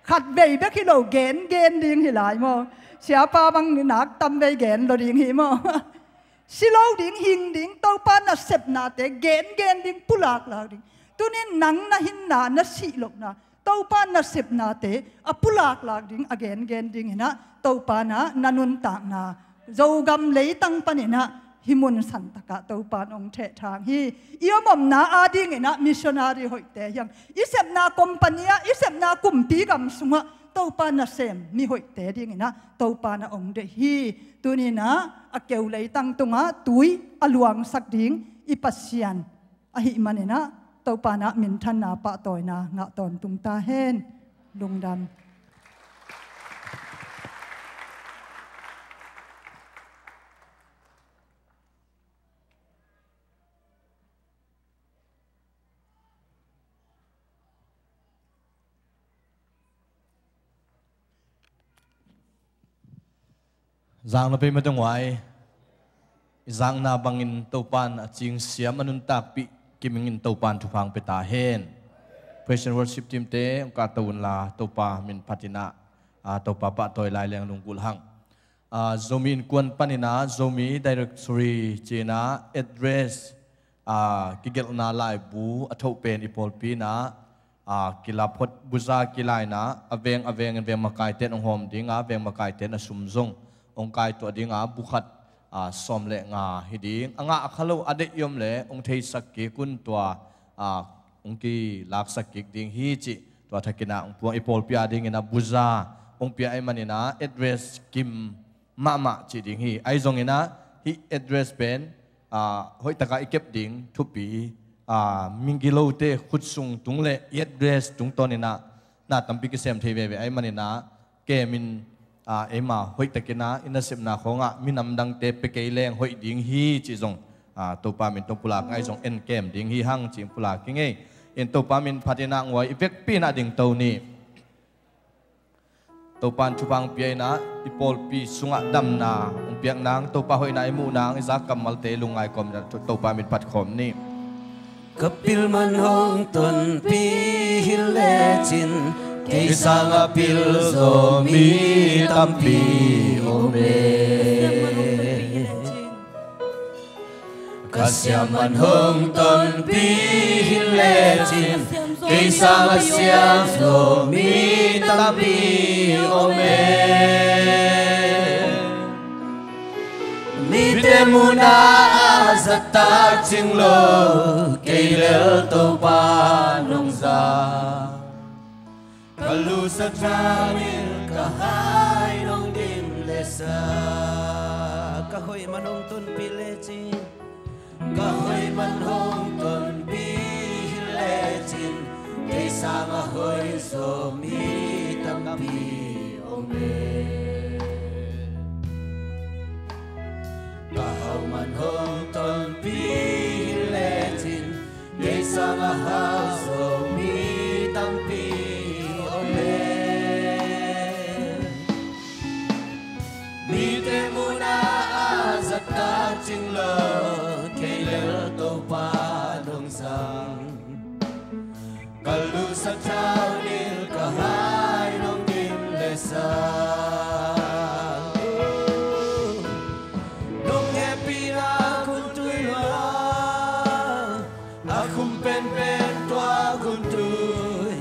Khatvei bek hi lo, gengen ding hi lai maw. Siapa bang nak tamvei gen lo ding hi maw. Si lo ding, hing ding, Topa nasepnate gengen ding, pulaklak ding. Tunin nang na hinna, na sih lohna, Topa nasepnate a pulaklak ding, a gengen dingin ah Topa in ah na nuntakna Zogam leitang panin ah hih mun santakah Topa in hong thehthang hi. I om omna adingin ah missionary hoihte hi hang, i sepna company ah, i sepna kumpi gam sungah Topa nasem mi hoihte dingin ah Topa in ah hong deih hi. Tunin ah a keu leitang tungah tui a luangsak ding i Pasian ahih manin ah Topa in ah minthanna, pahtawina ngah tawntung ta hen. Lungdam. Zang na pei mah dong huai. I zakna bangin Topa in a cingsiam a nuntakpih kimingin Topa in thupha hong pia ta hen. Praise and worship team te hong kahto unla, Topa min phatin ah, ah, Topa pahtawi lai leng lunggulh hang. Ah, Zomi Innkuan panin ah Zomi Directory ci-in ah address, ah, kigelhna laibu a thoh pen i pawlpi in ah, ah, kilap phot, buza kilai in ah, a veng a vengin veng makaite in hong hawm ding a, veng makaite in a sum zong hong kaituah ding a, bu khat, ah, sawm le nga hi ding. A ngah a kha lo a deih i om leh hong theisak kik un, tua, ah, hong kilaksak kik ding hi cih tua thakin ah hong puang. I pawlpi adingin ah buza hong pia ahih manin ah address kim mahmah cih ding hi. Ahi zongin ah hih address pen, ah, hoihtakah i kep ding thupi, ah, migilote khut sung tung le i address tungtawnin ah na tampi kisem thei veve ahih manin ah kemin, ah, eima hoihtakin ah i nasepna khawngah minam dangte pia kei leng hoih ding hi cih zong, ah, Topa min tawh pulak ngai zong en kem ding hi hang cih pulak i ngei. In Topa min phatin ah nguai i vekpi in ah dingto ni. Topa in thupha hong pia in ah i pawlpi sungah damna hong piak nang, Topa hoihna i muh nang, i zak kammalte lungngai kawmin ah Topa min phat khawm ni. Ka pil man hong tonpih hi lecin, kei sangah pilzaw mi tampi om e. Ka Ka siam man hong tonpih hi lecin, kei sang a siam zo mi tampi om e. Mite muhna a zahtak cing lo, kei lel Topa nong zang. Ka lusak thau in ka hai nong dim lesa. Ka hoih man hong tonpih lecin, ka hoih man hong tonpih hi lecin, kei sang a hoih zo mi tampi om e. Ka hau man hong tonpih hi lecin, kei sang a hau zo mi tampi om e. Mite muhna a zahtak cing lo, kei lel Topa nong zang. Ka lusak thau in ka hai nong dim lesa. Nong hehpihna gun tui lua, a khum penpen tua gun tui,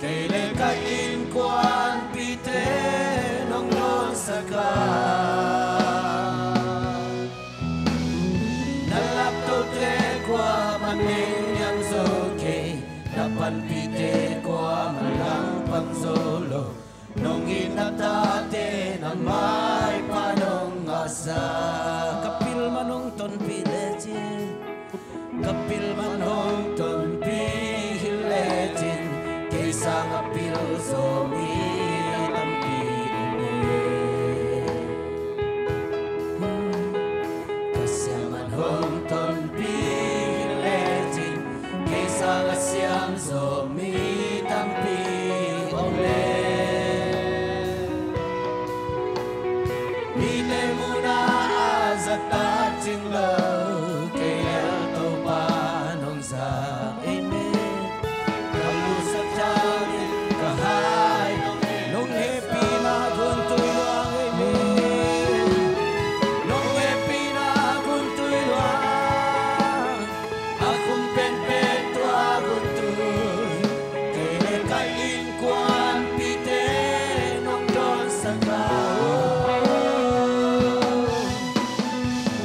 kei le ka innkuanpihte nong dawnsak a. Na laptohte kuamah nei niam zo kei, na panpihte kuamah langpang zo lo. Nong it na tate na maipa nong ngahsak. Ka pil man hong tonpih lecin, ka pil man hong tonpih hi lecin, kei sang a pil zo mi tampi om e. Ka siam man hong tonpih hi lecin, kei sang a siam zo mi tampi om e. Mite muhna a zahtak cing lo, kei lel Topa nong zang. Amen. Ka lusak thau in ka hai nong hehpihna gun tui luang. Amen. Nong hehpihna gun tui luang, a khum penpen tua gun tui, kei le ka innkuanpihte nong dawnsak a.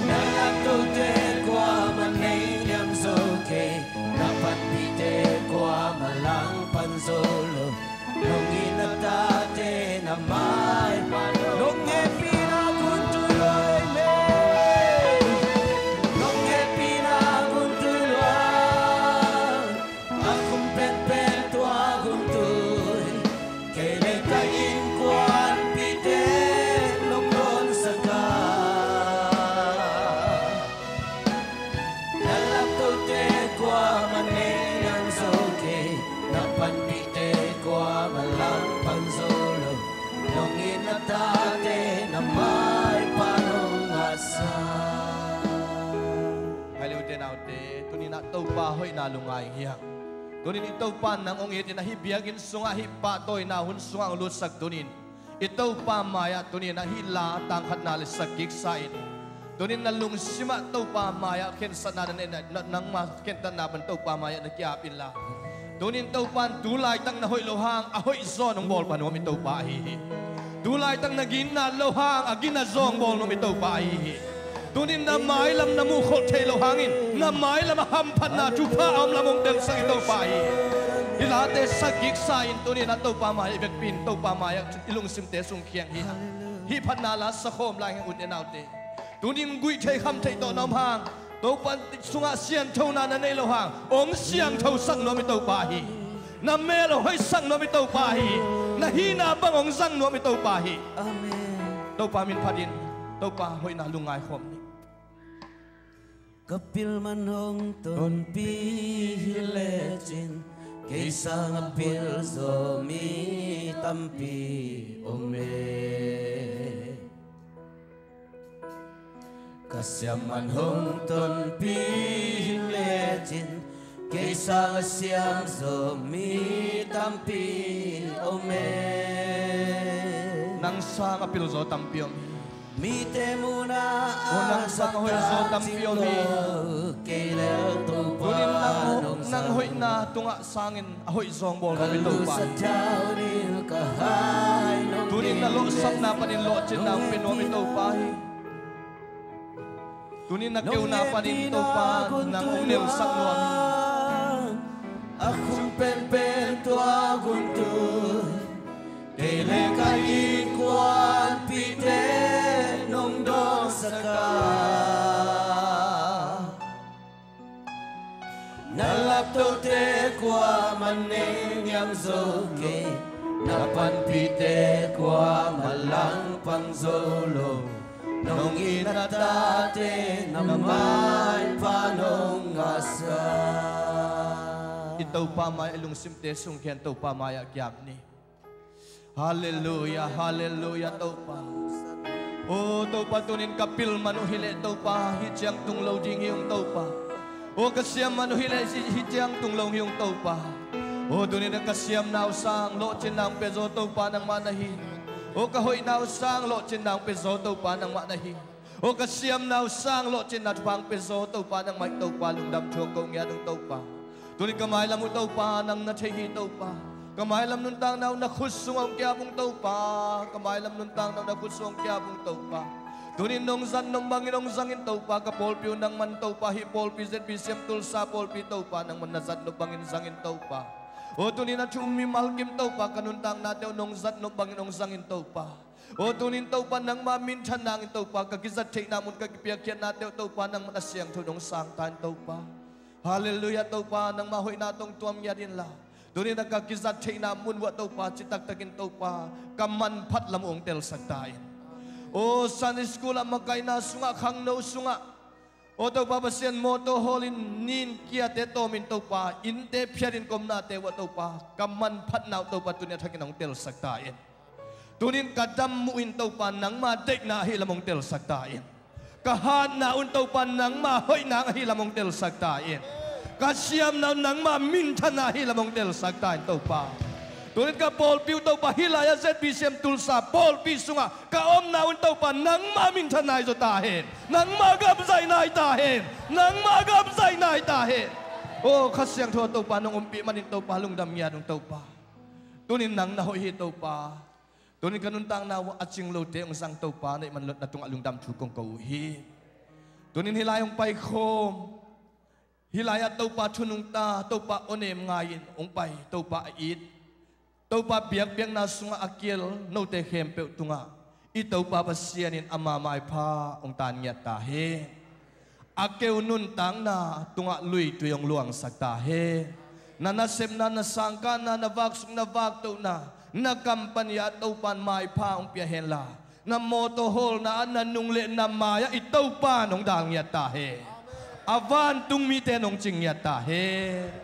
Na laptohte kuamah nei niam zo kei, na panpihte kuamah langpang zo lo. Nong it na tate na maipa nong hehpihna gun tui luang. Amen. Nong hehpihna gun tui luang, a khum penpen tua gun tui, kei le ka innkuanpihte nong dawnsak a. Na laptohte kuamah nei niam zo kei, na panpihte kuamah langpang zo lo. Nong it na tate na maipa nong ngahsak. Hai le ute naute, tuni-in ah Topa hoihna lungngai hi hang. Tuni-in i Topa nang hong itin, ahi biakinn sungah, ahi pahtawina hun sungah hong lutsak tuni-in i Topa mai-ah tuni-in ah hih la tang khatna le sak kiksa in, tuni-in na lungsimah Topa mai-ah khensatna na neih, na, nangma khentatna pan Topa mai-ah na ki-ap inla, tuni-in Topa in tu laitak na hoih loh hang a hoih zaw hong bawl pan nuam i Topa ahi hi. Tu laitak na ginat loh hang a ginat zaw hong bawl nuam i Topa ahi hi. Tuni-in na mailam na muhkholh theih loh hangin na mailam a hamphatna thupha a om lam hong delsak i Topa hi. Hih late sak kiksa in tuni-in ah Topa mai-ah i vekpi in Topa mai-ah i lungsimte sung khiang hi hang. Hih phatna la sakhawm lai hang, ute naute. Tuni-in guih thei kham thei tawh na om hang, Topa sungah sianthona na neih loh hang hong siangthosak nuam i Topa hi. Na mel hong hoihsak nuam i Topa hi. Na hihna bang hong zang nuam i Topa hi. Amen. Topa min phatin Topa hoihna lungngai khawm ni. Ka pil man hong tonpih hi lecin, kei sang a pil zaw mi tampi om e. Ka siam man hong tonpih hi lecin, kei sang a siam zaw mi tampi om e. Nang sang a pil zaw tampi om hi. Mite munah a nang sang a hoih zaw tampi om hi. Kei lel Topa tunin nang, nong nang hoihna tungah sangin a hoih zaw bawl nuam hi Topa. Tunin na lawhsapna panin lawhcinna hong pia nuam hi Topa hi. Tunin na keuna panin Topa nang hong neusak nuam hi. A khum penpen tua guntu kei le ka innkuanpihte nong dawngsak a, na laptote kuamah nei niam zo kei, na panpihte kuamah langpang zo lo. Nong it na tate na maipha nong ngahsak. I Topa mai-ah i lungsimte sungkhia-in Topa mai-ah kiam ni. Halleluia, halleluia Topa. O Topa, tunin ka pil man uh hileh Topa hih ciang tung lo ding hi ung Topa. O ka siam man uh hileh hih, hih ciang tung lo hi ung Topa. O tunin ka siamna uh sang lawhcinna hong pia zaw Topa nangmah na hi. O ka hoihna uh sang lawhcinna hong pia zaw Topa nangmah na hi. O ka siamna uh sang lawhcinna thupha hong pia zaw Topa nangmah hi Topa, lungdam thu hong ko ngiat ung Topa. Tunin ka mailam uh Topa nang na thei hi Topa. Ka mailam nuntakna uh na khut sungah hong kiap ung Topa. Ka mailam nuntakna uh na khut sungah hong kiap ung Topa. Tunin nong zat nop bangin hong zangin Topa, ka pawlpi uh nangman Topa, hih pawlpi Z B C M Tulsa pawlpi Topa nangman na zat nop bangin zangin Topa. O tunin a thu mimal kim Topa, ka nuntaknate uh nong zat nop bangin hong zangin Topa. O tunin Topa nangmah minthan nangin Topa, ka kizat theihna mun ka kipiakkhiatnate uh Topa nangmah na siangtho nong sang ta in Topa. Halleluia Topa, nangmah hoihna tawh hong tuam ngiat inla, tunin a ka kizat theihna mun uah Topa citaktakin Topa ka manphat lam uh hong telsak ta in. O Sunday school ah, makaihna sungah, khangno sungah, O Topa Pasian, mawtaw hawlin nin kiate tawmin Topa innte phiatin ka omnate uah Topa ka manphatna uh Topa tunin a thakin hong telsak ta in. Tunin ka dam muhin Topa nangma deihna ahi lam hong telsak ta in. Ka hatna un Topa nangma hoihna ahi lam hong telsak ta in. Ka siamna un nangma minthanna ahi lam hong telsak ta in Topa. Tunin ka pawlpi uh Topa, hih lai-ah Z B C M Tulsa pawlpi sungah ka omna un Topa nangma minthanna ahi zaw ta hen. Nangma gapzaihna ahi ta hen. Nangma gapzaihna ahi ta hen. O Kha Siangtho Topa nong ompih manin Topa lungdam ngiat ung Topa. Tunin nang na hoih hi Topa. Tunin ka nuntakna uah a cing lote hong zang Topa na hih man na tungah lungdam thu kong ko uh hi. Tunin hih lai hong paikhawm, hih lai-ah Topa thu nungta, Topa awnem ngai-in hong pai, Topa a it, Topa biakpiakna sungah a kil note khempeuh tungah i Topa Pasian in ama maipha hong tan ngiat ta hen. A keu nuntakna tungah luitui hong luangsak ta hen. Na nasepna, na sangkahna, na vaksuk, na vaktohna, na company ah Topa in maipha hong pia henla, na mawtaw hawlna ah, na nung le na mai-ah i Topa in hong dal ngiat ta hen. A vantung mite in hong cing ngiat ta hen.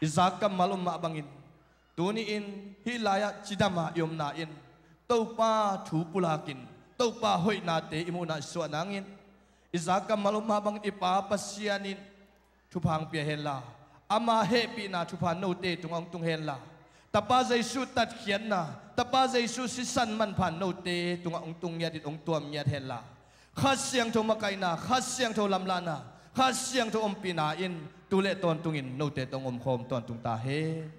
I zak kammal om mah bangin tuni-in hih lai-ah cidam a i omna in Topa thu pulakin Topa hoihnate i muhna i suah nangin, i zak kammal om mah bangin i Pa Pasian in thupha hong pia henla, ama hehpihna thupha note tungah hong tung henla, Tapa Jesuh tatkhiatna, Tapa Jesuh sisan manpha note tungah hong tung ngiatin hong tuam ngiat henla, Kha Siangtho makaihna, Kha Siangtho lamlahna, Kha Siangtho ompihna in tu le tawntungin note tawh hong omkhawm tawntung ta hen.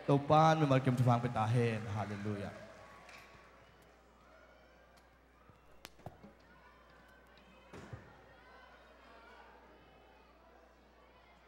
Topa in mimal kim thupha hong pia ta hen. Halleluiah.